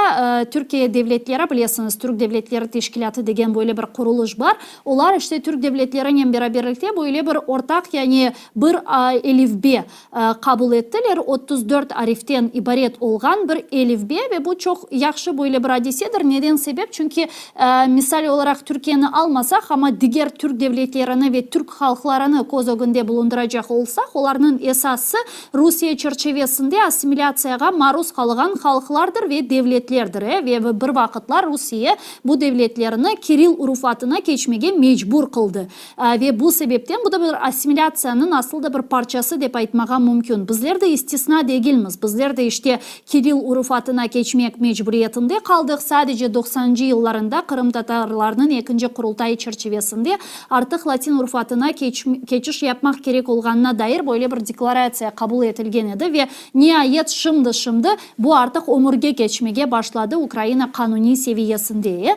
Türkiye devletleri, bilesiñiz, Türk devletleri teşkilâtı degen böyle bir qurulış bar, olar, işte, türk devletlerinen beraberlikte böyle bir ortaq, yani bir elifbe qabul ettiler, 34 ariften ibaret olğan bir elifbe ve bu çoq yahşı böyle bir adisedir. Neden sebep? Çünki, misal olaraq, Türkiyeni almasaq, amma diger türk devletlerini ve türk halqlarını köz ögünde bulundıracaq olsaq, olarnıñ esası Rusiye çerçevesinde assimilâtsiyağa maruz qalğan halqlardır ve devletlerdir, ve bir vaqıtlar Rusiye bu devletlerini kiril urufatına keçmege mecbur qıldı. Ve bu sebepten bu da bir assimilâtsiyanıñ asıl da bir parçası dep aytmağa mümkün. Bizler de istisna degilmiz. Bizler de işte kiril urufatına keçmek mecburiyetinde qaldıq. Sadece doqsanıncı yıllarında qırımtatarlarnıñ ekinci Qurultayı çerçivesinde artıq latin urufatına keçiş yapmaq kerek olğanına dair böyle bir deklaratsiya qabul etilgen edi ve niayet şimdi-şimdi bu artıq ömürge keçmege başladı Ukraina qanuniy seviyesinde.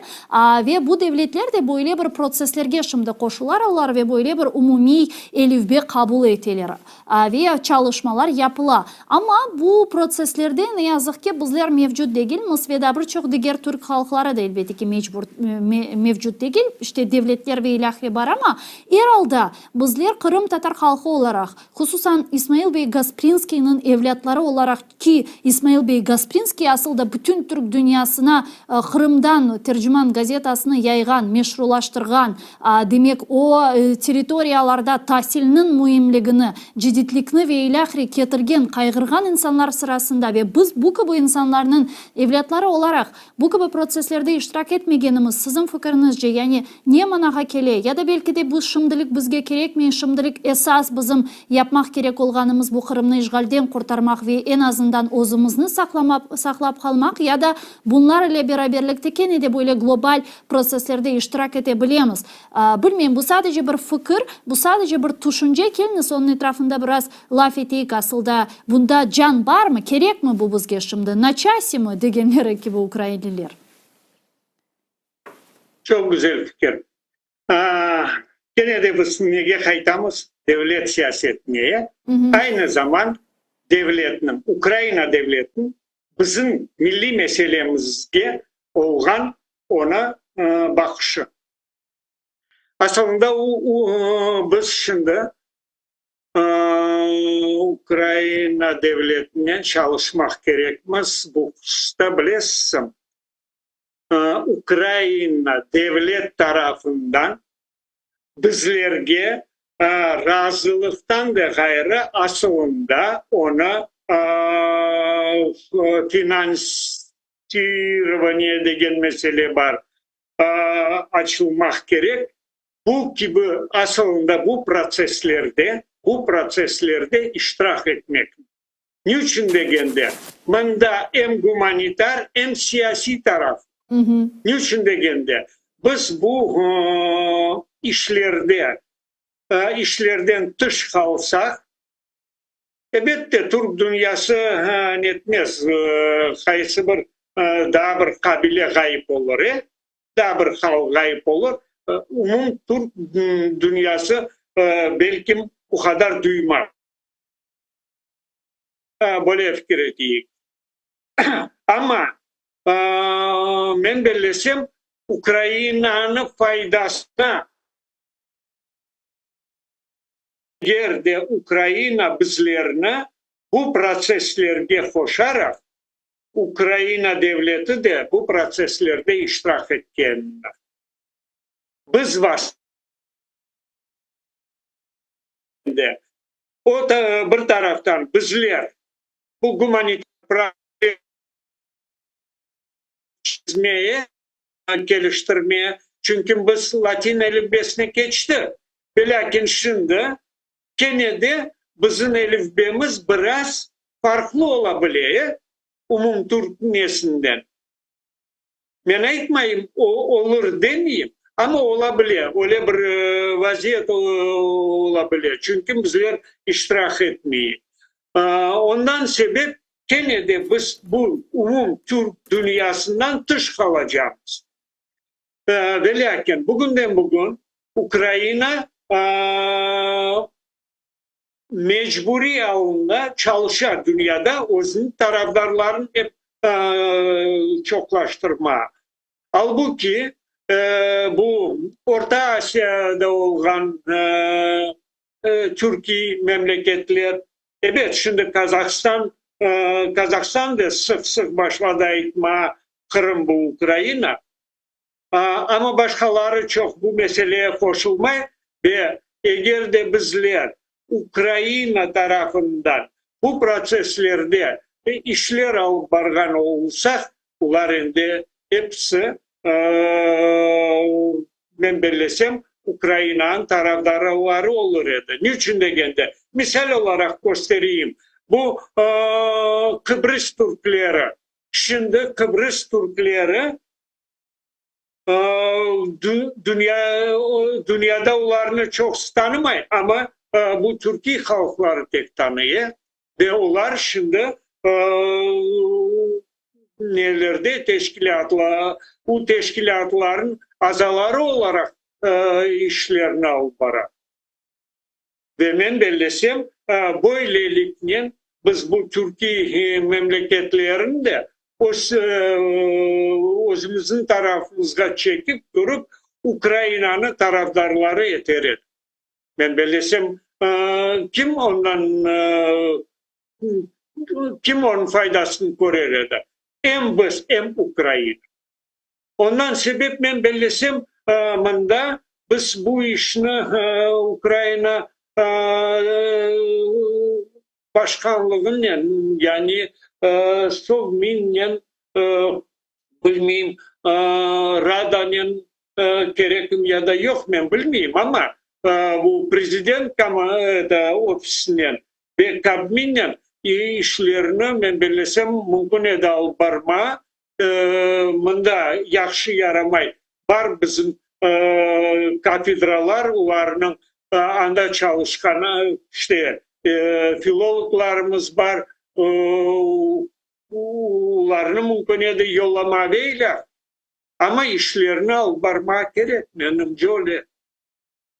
Ve bu devletler de böyle bir protsesslerge şimdi qoşularlar ve böyle bir umumiy elifbe qabul eteler ve çalışmalar yapıla. Amma bu protsesslerde, ne yazıq ki, bizler mevcut degilmiz ve daa bir çoq diger türk halqları da, elbette ki, mecbur mevcut degil, işte devletler ve ilâhre bar, amma er alda bizler qırımtatar halqı olaraq, hususan İsmail bey Gasprinskiyniñ evlâtları olaraq, Ki, İsmail bey Gasprinskiy asıl da bütün türk dünyasına Qırımdan Tercüman gazetasını yayğan, meşrulaştırğan, demek, o territoriyalarda tasilniñ müimligini, ceditlikni ve ilâhre ketirgen, qayğırğan insanlar sırasında ve biz bu kibi insanlarnıñ evlâtları olaraq Bu kibi protsesslerde iştirak etmegenimiz, siziñ fikiriñizce, yani ne manağa kele? Ya da belki de bu şimdilik bizge kerekmey, şimdilik esas bizim yapmaq kerek olğanımız bu Qırımnı işğalden qurtarmaq ve eñ azından özümizni saqlap qalmaq ya da bunlar ile beraberlikte kene de böyle global protsesslerde iştirak ete bilemiz? Bilmeyim, bu sadece bir fikir, bu sadece bir tüşünce, keliñiz onıñ etrafında biraz Laf eteyik, asılda, bunda can barmı, kerekmi bu bizge şimdi, na çase mi, degenleri kibi ukrainliler. Çoq güzel fikir. Kene de biz nege qaytamız? Devlet siyasetine. Aynı zaman devletniñ, Ukraina devletiniñ bizim milliy meselemizge olğan ona baqışı. Asılında biz şimdi Ukraina devletinen çalışmaq kerekmiz, bu hususta bilesiñ, Ukraina devlet tarafından bizlerge razılıqtan da ğayrı asılında onı finansirovaniye degen mesele bar, açılmaq kerek. Bu kibi asılında bu protsesslerde. bu protsesslerde iştirak etmek. Ne içün degende, mında em gumanitar, em siyasiy taraf. Ne içün degende, biz bu işlerde, işlerden tış qalsaq, Ebette, türk dünyası netmez, qaysı bir daa bir qabile ğayıp olur, e, daa bir halq ğayıp olur, umum türk dünyası belkim o qadar duymaz. Böyle fikir eteyik. Amma, men bellesem, Ukrainanı faydasına, Eger de Ukraina bizlerni bu protsesslerge qoşaraq, Ukraina devleti de bu protsesslerde iştirak etkenini, biz de, o bir taraftan bizler bu gumanitar çizmeye, keliştirmeye, çünki biz latin elifbesine keçtik, velâkin şimdi kene de bizim elifbemiz biraz farqlı ola bile umumtürk nesinden. Men aytmayım, o olur demeyim, amma ola bile, öyle bir vaziyet ola bile, çünki bizler iştirak etmeyik. Ondan sebep kene de biz bu umum türk dünyasından tış qalacaqmız. Velâkin bugünden-bugün Ukraina mecburiy alında çalışa, dünyada özüniñ tarafdarlarını ep çoqlaştırmağa. Albu ki, bu Orta Asiyada olğan türkiy memleketler, ebet, şimdi Kazahstan, Kazahstan da sıq-sıq başladı aytmağa, Qırım bu Ukraina, amma başqaları çoq bu meseleye qoşulmay ve eger de bizler Ukraina tarafından bu protsesslerde işler alıp barğan olsaq, olar endi episi, men bellesem, Ukrainanıñ tarafdarları olur edi. Niçün degende, misal olaraq köstereyim, bu Qıbrız türkleri, şimdi Qıbrız türkleri dünya, dünyada olarnı çoqusı tanımay, amma bu türkiy halqları tek tanıy ve olar şimdi nelerde teşkilâtla, bu teşkilâtlarnıñ azaları olaraq işlerini alıp bara. Ve men bellesem, böyleliknen biz bu türkiy memleketlerini de öz özümizniñ tarafımızğa çekip turıp, Ukrainanı tarafdarları eter edik. Men bellesem, kim ondan, kim onıñ faydasını körer edi? Em biz, em Ukraina. Ondan sebep men bellesem, mında biz bu işni Ukraina başqanlığınen, yani Sovminnen, bilmeyim, Radanen kerekim ya da yoq, men bilmeyim, amma bu prezident ofisinen ve Kabminnen işlerini, men bellesem, mümkün edi alıp barmağa. Mında yahşı yaramay bar bizim kafedralar, olarnıñ anda çalışqan işte filologlarımız bar, olarnı mümkün edi yollamağa ve ilâh. Amma işlerni alıp barmağa kerek, menimce öyle.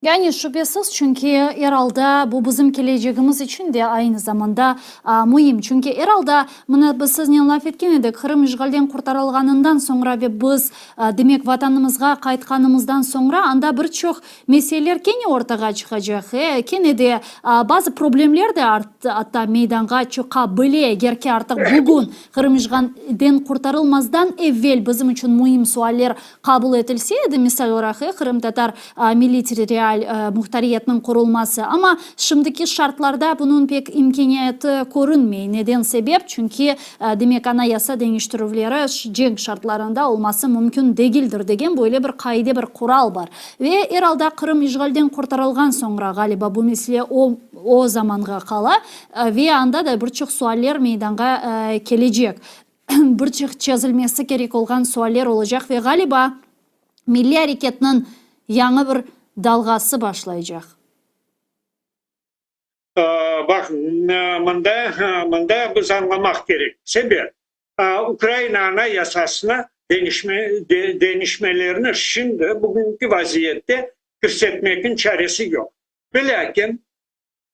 Yani, şübesiz, çünki er alda bu bizim kelecegimiz içün de aynı zamanda müim. Çünki er alda, mına biz siznen laf etken edik, Qırım işğalden qurtarılğanından soñra ve biz, demek, Vatanımızğa qaytqanımızdan soñra anda bir çoq meseleler kene ortağa çıqacaq, e, kene de bazı problemler de atta meydanğa çıqa bile, eger ki artıq bugün Qırım işğalden qurtarılmazdan evvel bizim içün müim sualler qabul etilse edi, misal olaraq, e, qırımtatar milliy territorial. territorial muhtariyetniñ qurulması. Amma şimdiki şartlarda bunıñ pek imkâniyeti körünmey. Neden sebep? Çünki, demek, anayasa deñiştirüvleri cenk şartlarında olması mümkün degildir degen böyle bir qaide, bir qural bar. Ve er alda Qırım işğalden qurtarılğan soñra, ğaliba, bu mesele o, o zamanğa qala ve anda da bir çoq sualler meydanğa kelecek. Bir çoq çezilmesi kerek olğan sualler olacaq ve, ğaliba, milliy areketniñ yañı bir dalğası başlaycaq. Baq, mında, mında biz añlamaq kerek. Sebep, Ukraina Anayasasına deñişme, deñişmelerni şimdi, bugünki vaziyette kirsetmekniñ çaresi yoq. Velâkin,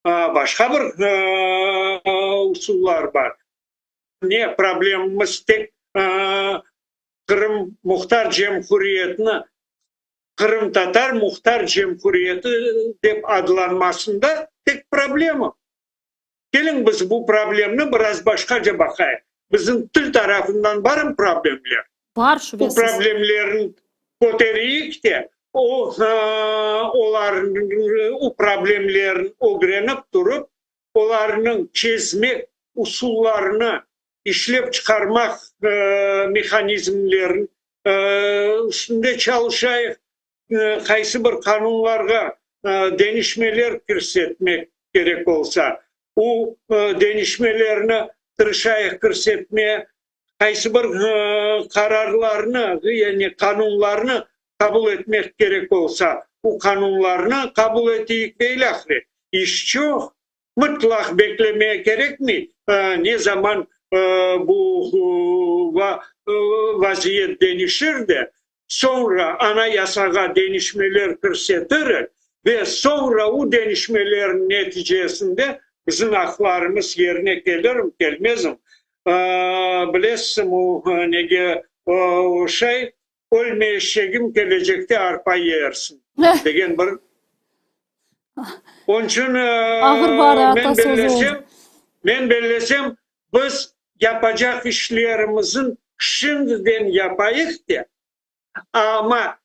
başqa bir usullar bar. Ne problemimiz tek Qırım Muhtar Cemhuriyetini Qırımtatar Muhtar Cemhuriyeti dep adlanmasında tek problema. Keliñ biz bu problemni biraz başqaca baqayıq. Bizim til tarafından barmı problemler? Bar, şübesiz. Bu problemlerni kötereyik de, o, olarnı, o problemlerni ögrenip turıp, olarnıñ çezmek usullarını işlep çıqarmaq mehanizmlerin üstünde çalışayıq, qaysı bir qanunlarğa deñişmeler kirsetmek kerek olsa, o deñişmelerni tırışayıq kirsetmeye, qaysı bir qararlarnı, yani qanunlarnı qabul etmek kerek olsa, o qanunlarnı qabul eteyik ve ilâhre. İş çoq, Mıtlaq beklemeye kerekmey, ne zaman bu vaziyet deñişir de, soñra Anayasağa deñişmeler kirsetirik ve soñra o deñişmelerniñ neticesinde bizim aqlarımız yerine kelirmi, kelmezmi, bilesizmi, o nege oşay, Ölme eşegim, kelecekte arpa yersiñ, degen bir. Onıñ içün men bellesem, men bellesem, biz yapacaq işlerimizin şimdiden yapayıq de, amma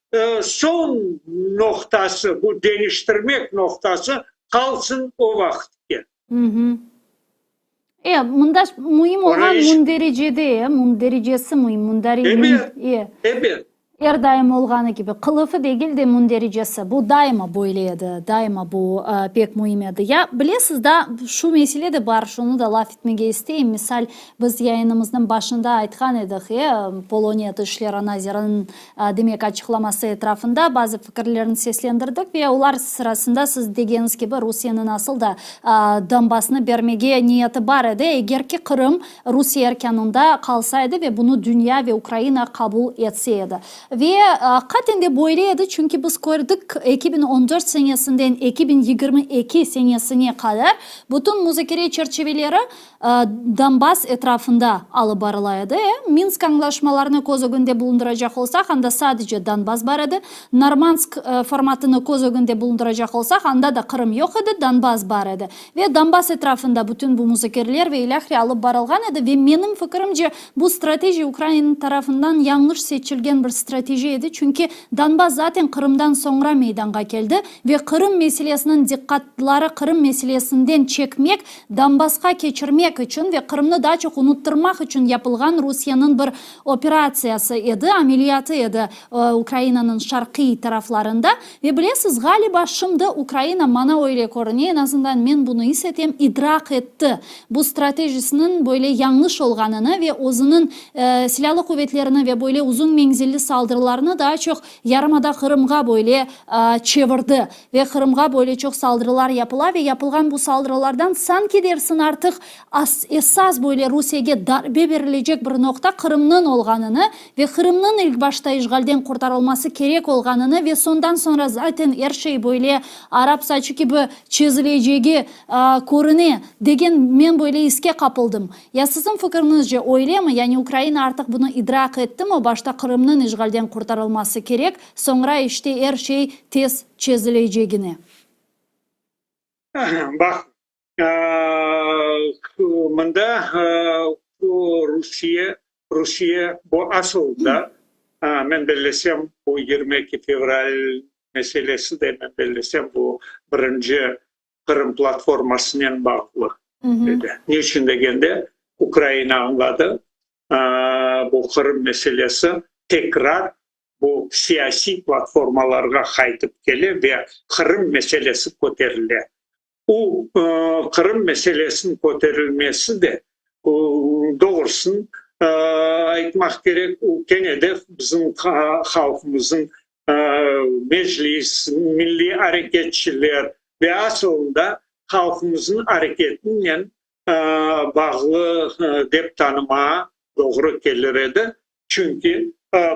soñ noqtası, bu deñiştirmek noqtası qalsın o vaqıtke. E, mında müim olğan mündericede, e, mündericesi müim, mündari, Ebet, ebet. Er daim olğanı kibi, qılıfı degil de mündericesi. Bu daima böyle edi, daima bu pek müim edi. Ya, bilesiz da, şu mesele de bar, şunı da laf etmege isteyim. Misal, biz yayınımıznıñ başında aytqan edik, e, Poloniya Tış işleri naziriniñ, demek, açıqlaması etrafında bazı fikirlerni seslendirdik ve olar sırasında siz degeniñiz kibi, Rusiyeniñ asıl da Donbassnı bermege niyeti bar edi, eger ki Qırım Rusiye erkânında qalsa edi ve bunı dünya ve Ukraina qabul etse edi. Ve aqiqaten de böyle edi, çünki biz kördik, 2014 senesinden 2022 senesine qadar bütün muzakere çerçiveleri Donbass etrafında alıp barıla edi. Minsk añlaşmalarını köz ögünde bulundıracaq olsaq, anda sadece Donbass bar edi. Normandsk formatını köz ögünde bulundıracaq olsaq, anda da Qırım yoq edi, Donbass bar edi. Ve Donbass etrafında bütün bu muzakereler ve ilâhre alıp barılğan edi ve menim fikirimce, bu strateji Ukraina tarafından yañlış seçilgen bir strateji edi, çünki Donbass zaten Qırımdan soñra meydanğa keldi ve Qırım meselesiniñ diqqatları Qırım meselesinden çekmek, Donbassqa keçirmek içün ve Qırımnı daa çoq unuttırmaq içün yapılğan Rusiyeniñ bir operatsiyası edi, ameliyatı edi Ukrainanıñ şarqiy taraflarında. Ve bilesiz, ğaliba, şimdi Ukraina, maña öyle körüne, eñ azından men bunı is etem, idraq etti bu stratejisiniñ böyle yañlış olğanını ve özüniñ silâlı quvetlerini ve böyle uzun menzilli saldırılarını daa çoq yarımada Qırımğa böyle çevirdi. Ve Qırımğa böyle çoq saldırılar yapıla ve yapılğan bu saldırılardan sanki dersin artıq esas böyle Rusiyege darbe berilecek bir noqta Qırımnıñ olğanını ve Qırımnıñ ilk başta işğalden qurtarılması kerek olğanını ve sondan soñra zaten er şey böyle arap saçı kibi çezilecegi körüne degen men böyle iske qapıldım. Ya siziñ fikriñizce öylemi, yani Ukraina artıq bunı idraq ettimi, başta Qırımnıñ işğalden qurtarılması kerek, Soñra işte er şey tez çezilecegine. Baq, mında Rusiye, Rusiye bu asıl da, men bellesem, bu 22 fevral. Meselesi de, men bellesem, bu birinci Qırım platformasınen bağlı edi. Ne içün degende, Ukraina añladı, bu Qırım meselesi tekrar bu siyasiy platformalarğa qaytıp kele ve Qırım meselesi köterile. O, Qırım meselesiniñ köterilmesi de, doğrusını aytmaq kerek, o kene de bizim halqımıznıñ Meclis, milliy areketçiler ve asılında halqımıznıñ areketinen bağlı dep tanımağa doğru kelir edi. Çünki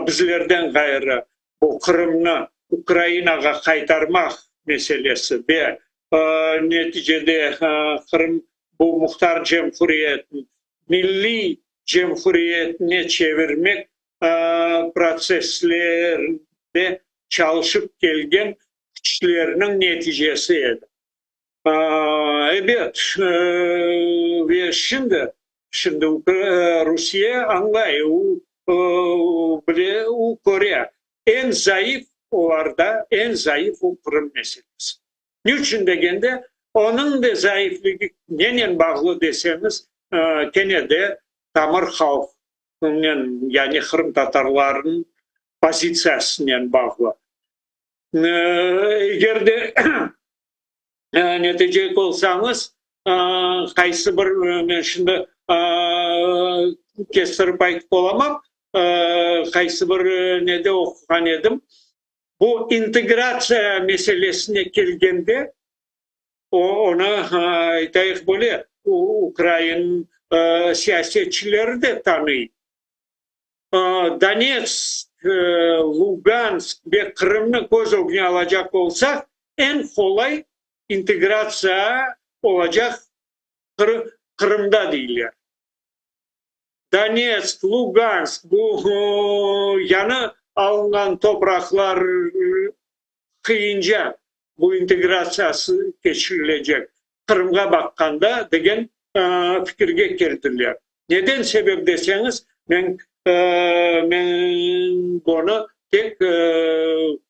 bizlerden ğayrı bu Qırımnı Ukrainağa qaytarmaq meselesi ve neticede Qırım bu muhtar cemhuriyetni milliy cemhuriyetine çevirmek protsesslerinde çalışıp kelgen küçlerniñ neticesi edi. Ebet, ve şimdi, şimdi Rusiye añlay, o bile, o köre, eñ zayıf olarda, eñ zayıf o Qırım meselesi. Ne içün degende, onıñ da zayıfligi nenen bağlı deseñiz, kene de tamır halqnen, yani qırımtatarlarnıñ pozitsiyasınen bağlı. Eger de netecek olsañız, qaysı bir, men şimdi kestirip aytıp olamam, qaysı bir nede oquğan edim, bu integratsiya meselesine kelgende, onı, aytayıq böyle, ukrain siyasetçileri de tanıy. Donetsk, Lugansk ve Qırımnı köz ögüne alacaq olsaq, eñ qolay integratsiya olacaq Qırımda, deyler. Donetsk, Lugansk, bu yañı alınğan topraqlar qıyınca bu integratsiyası keçirilecek, Qırımğa baqqanda, degen fikirge keldiler. Neden sebep deseñiz, men men bunı tek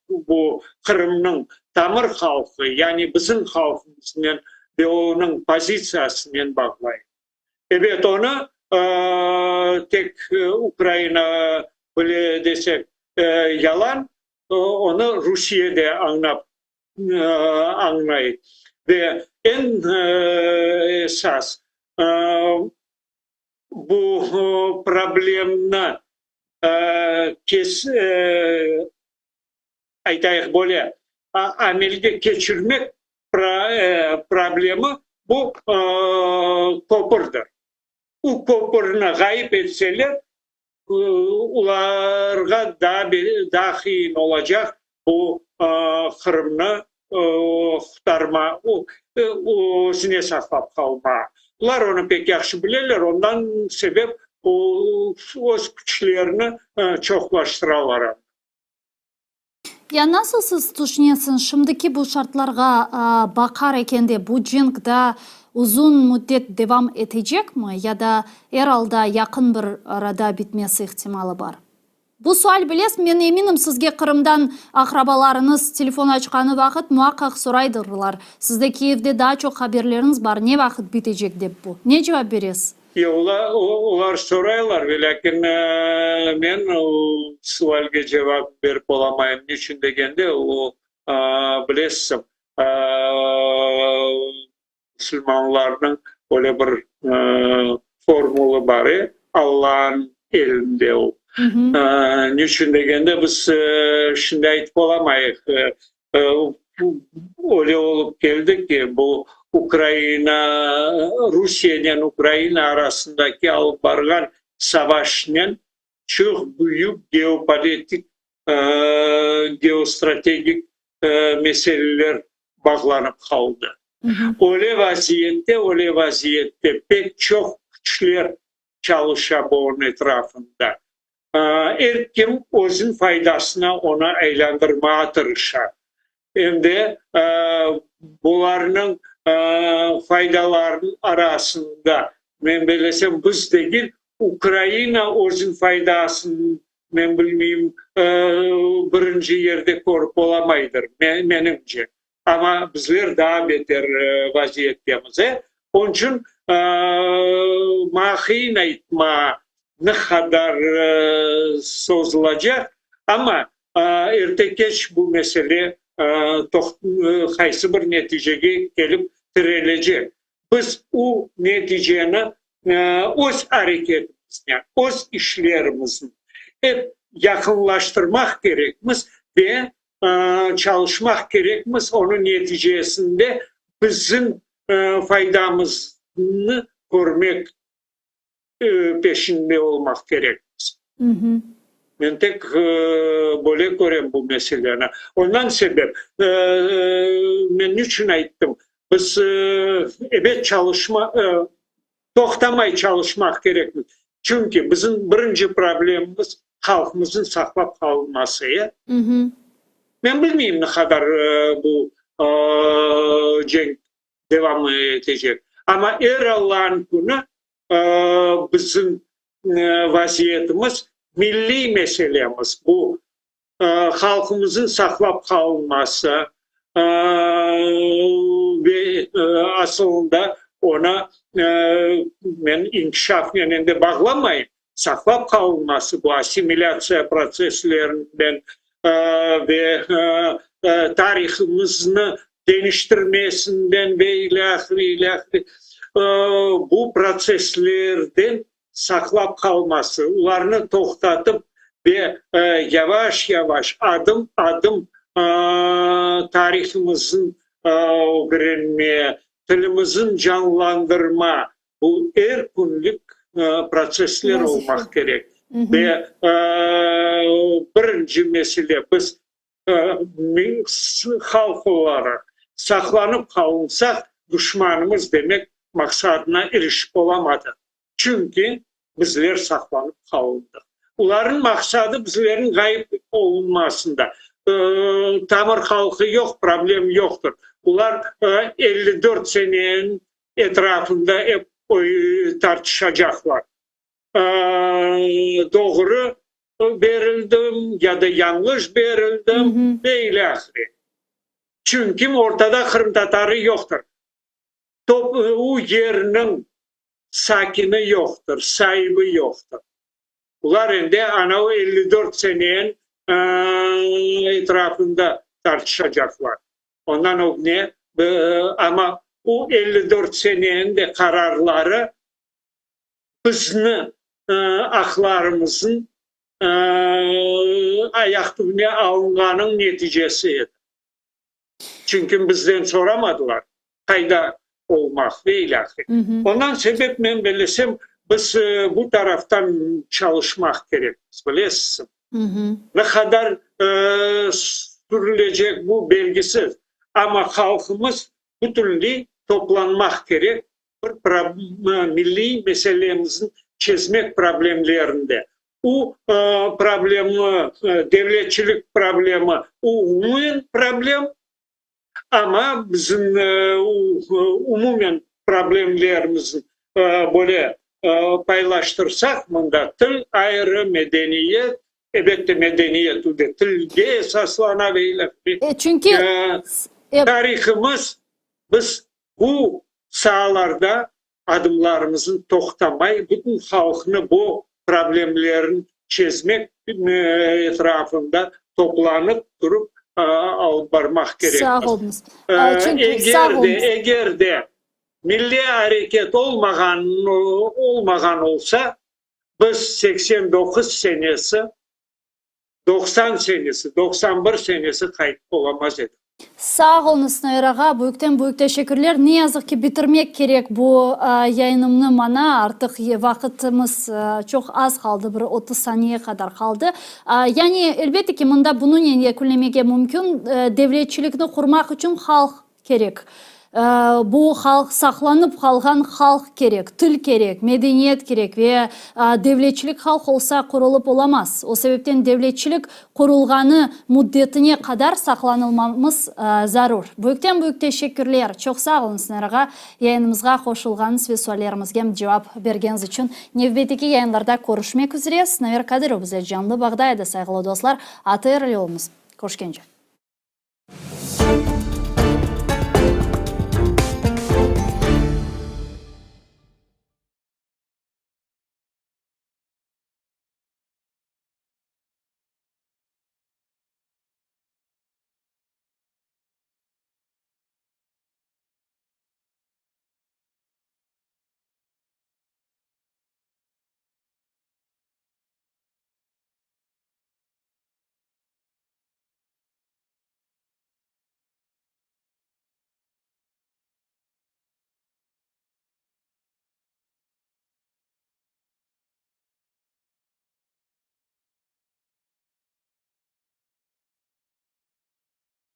bu Qırımnıñ tamır halqı, yani bizim halqımıznen ve onıñ pozitsiyasınen bağlayım. Ebet, onı tek Ukraina bile desek, yalan, onı Rusiye de añlap añlay. Ve eñ esas, bu problemni kes, aytayıq böyle, amelge keçirmek problemi bu köpürdir. O köpürni ğayıp etseler, Olarğa daa qıyın olacaq bu Qırımnı qurtarma, özüne saqlap qalma. Olar onı pek yahşı bileler, ondan sebep öz küçlerini çoqlaştıralar. Ya nasıl siz tüşünesiñiz, şimdiki bu şartlarğa baqar ekende bu cenk daa uzun müddet devam etecekmi ya da er alda yaqın bir arada bitmesi ihtimalı bar? Bu sual bilesiz, men eminim sizge Qırımdan aqrabalarıñız telefon açqanı vaqıt muaqqaq soraydırlar, sizde Kiyevde daa çoq haberleriñiz bar, ne vaqıt bitecek dep bu. Ne cevap beresiz? Yoq, olar soraylar, velâkin men o sualge cevap berip olamayım. Niçün degende, o, bilesiz, musulmanlarnıñ öyle bir formulı bar, Allanıñ elinde o. Niçün degende, biz şimdi aytıp olamayıq, Öyle olıp keldi ki, bu Ukraina, Rusiyenen Ukraina arasındaki alıp barğan savaşnen çoq büyük geopolitik, geostrategik meseleler bağlanıp qaldı. Öyle vaziyette, öyle vaziyette pek çoq küçler çalışa bunıñ etrafında. Er kim özüniñ faydasına onı aylandırmağa tırışa. Em de bularnıñ faydalarınıñ arasında, men bellesem, biz degil, Ukraina özüniñ faydasını. men bilmeyim, birinci yerde körip olamaydır, menimce. Amma bizler daa beter vaziyettemiz. Onıñ içün maña qıyın aytma, ne qadar sozulacaq, amma erte-keç bu mesele qaysı bir neticege kelip tirelecek. Biz o neticeni öz areketimiznen, öz işlerimiznen ep yaqınlaştırmaq kerekmiz ve çalışmaq kerekmiz, onıñ neticesinde bizim faydamıznı körmek peşinde olmaq kerekmiz. Men tek böyle körem bu meseleni. Ondan sebep, men niçün ayttım, biz ebet çalışma, toqtamay çalışmaq kerekmiz. Çünki bizim birinci problemimiz halqımıznıñ saqlap qalınması. Men bilmeyim ne qadar bu cenk devam etecek. Amma er Allanıñ künü bizim vaziyetimiz, milliy meselemiz bu, halqımıznıñ saqlap qalınması ve asılında onı men inkişafnen endi bağlamayım, saqlap qalınması bu assimilâtsiya protsesslerinden ve tarihımıznı deñiştirmesinden ve ilâhre, ilâhre bu protsesslerden saqlap qalması, olarnı toqtatıp ve yavaş-yavaş, adım-adım tarihımıznı ögrenme, tilimizni canlandırma, bu er künlük protsessler olmaq kerek. Ve birinci mesele, biz halq olaraq saqlanıp qalınsaq, duşmanımız, demek, maqsadına irişip olamadı. Çünki bizler saqlanıp qalındıq. Olarnıñ maqsadı bizlerniñ ğayıp olunmasında. Tamır halqı yoq, problem yoqtır. Olar 54 seneniñ etrafında ep tartışacaqlar. Doğru berildim ya da yañlış berildim ve ilâhre. Çünki ortada qırımtatarı yoqtır. O yerniñ sakini yoqtır, saibi yoqtır. Olar endi anavı 54 seneniñ etrafında tartışacaqlar. Ondan ögne, amma o 54 seneniñ de qararları bizni aqlarımıznıñ ayaq tübüne alınğanıñ neticesi edi. Çünki bizden soramadılar, qayda olmaq ve ilâhre. Ondan sebep men bellesem, biz bu taraftan çalışmaq kerekmiz, bilesizmi. Ne qadar sürülecek bu belgisiz, amma halqımız bütünley toplanmaq kerek bir milliy meselemizni çezmek problemlerinde. O problemi, devletçilik problemi, o umumen problem, amma bizim umumen problemlerimizni böyle paylaştırsaq, mında til ayrı, medeniyet, elbette medeniyet o da tilge esaslana ve ilâhre. Çünki tarihımız biz bu saalarda adımlarımıznı toqtamay, bütün halqnı bu problemlerni çezmek etrafında toplanıp turıp alıp barmaq kerekmiz. Sağ oluñız. Çünki, Eger de, eger de milliy areket olmağan, olmağan olsa, biz 89 senesi 90 senesi, 91 senesi qaytıp olamaz edik. Sağ oluñız, Nair ağa, büyükten büyük teşekkürler. Ne yazıq ki, bitirmek kerek bu yayınımnı mana, artıq vaqıtımız çoq az qaldı, bir 30 saniye qadar qaldı. Yani, elbette ki, mında bunınen yekünlemege mümkün, devletçilikni qurmaq içün halq kerek. Bu halq, saqlanıp qalğan halq kerek, til kerek, medeniyet kerek ve devletçilik halq olsa qurulıp olamaz. O sebepten devletçilik qurulğanı müddetine qadar saqlanılmamız zarur. Büyükten-büyük teşekkürler! Çoq sağ oluñ, Sinaver ağa, yayınımızğa qoşulğanıñız ve suallerimizge cevap bergeniñiz içün. Nevbetteki yayınlarda körüşmek üzre. Sinaver Kadırov bizler canlı bağda edi, sayğılı dostlar. ATR ile oluñız. Körüşkence.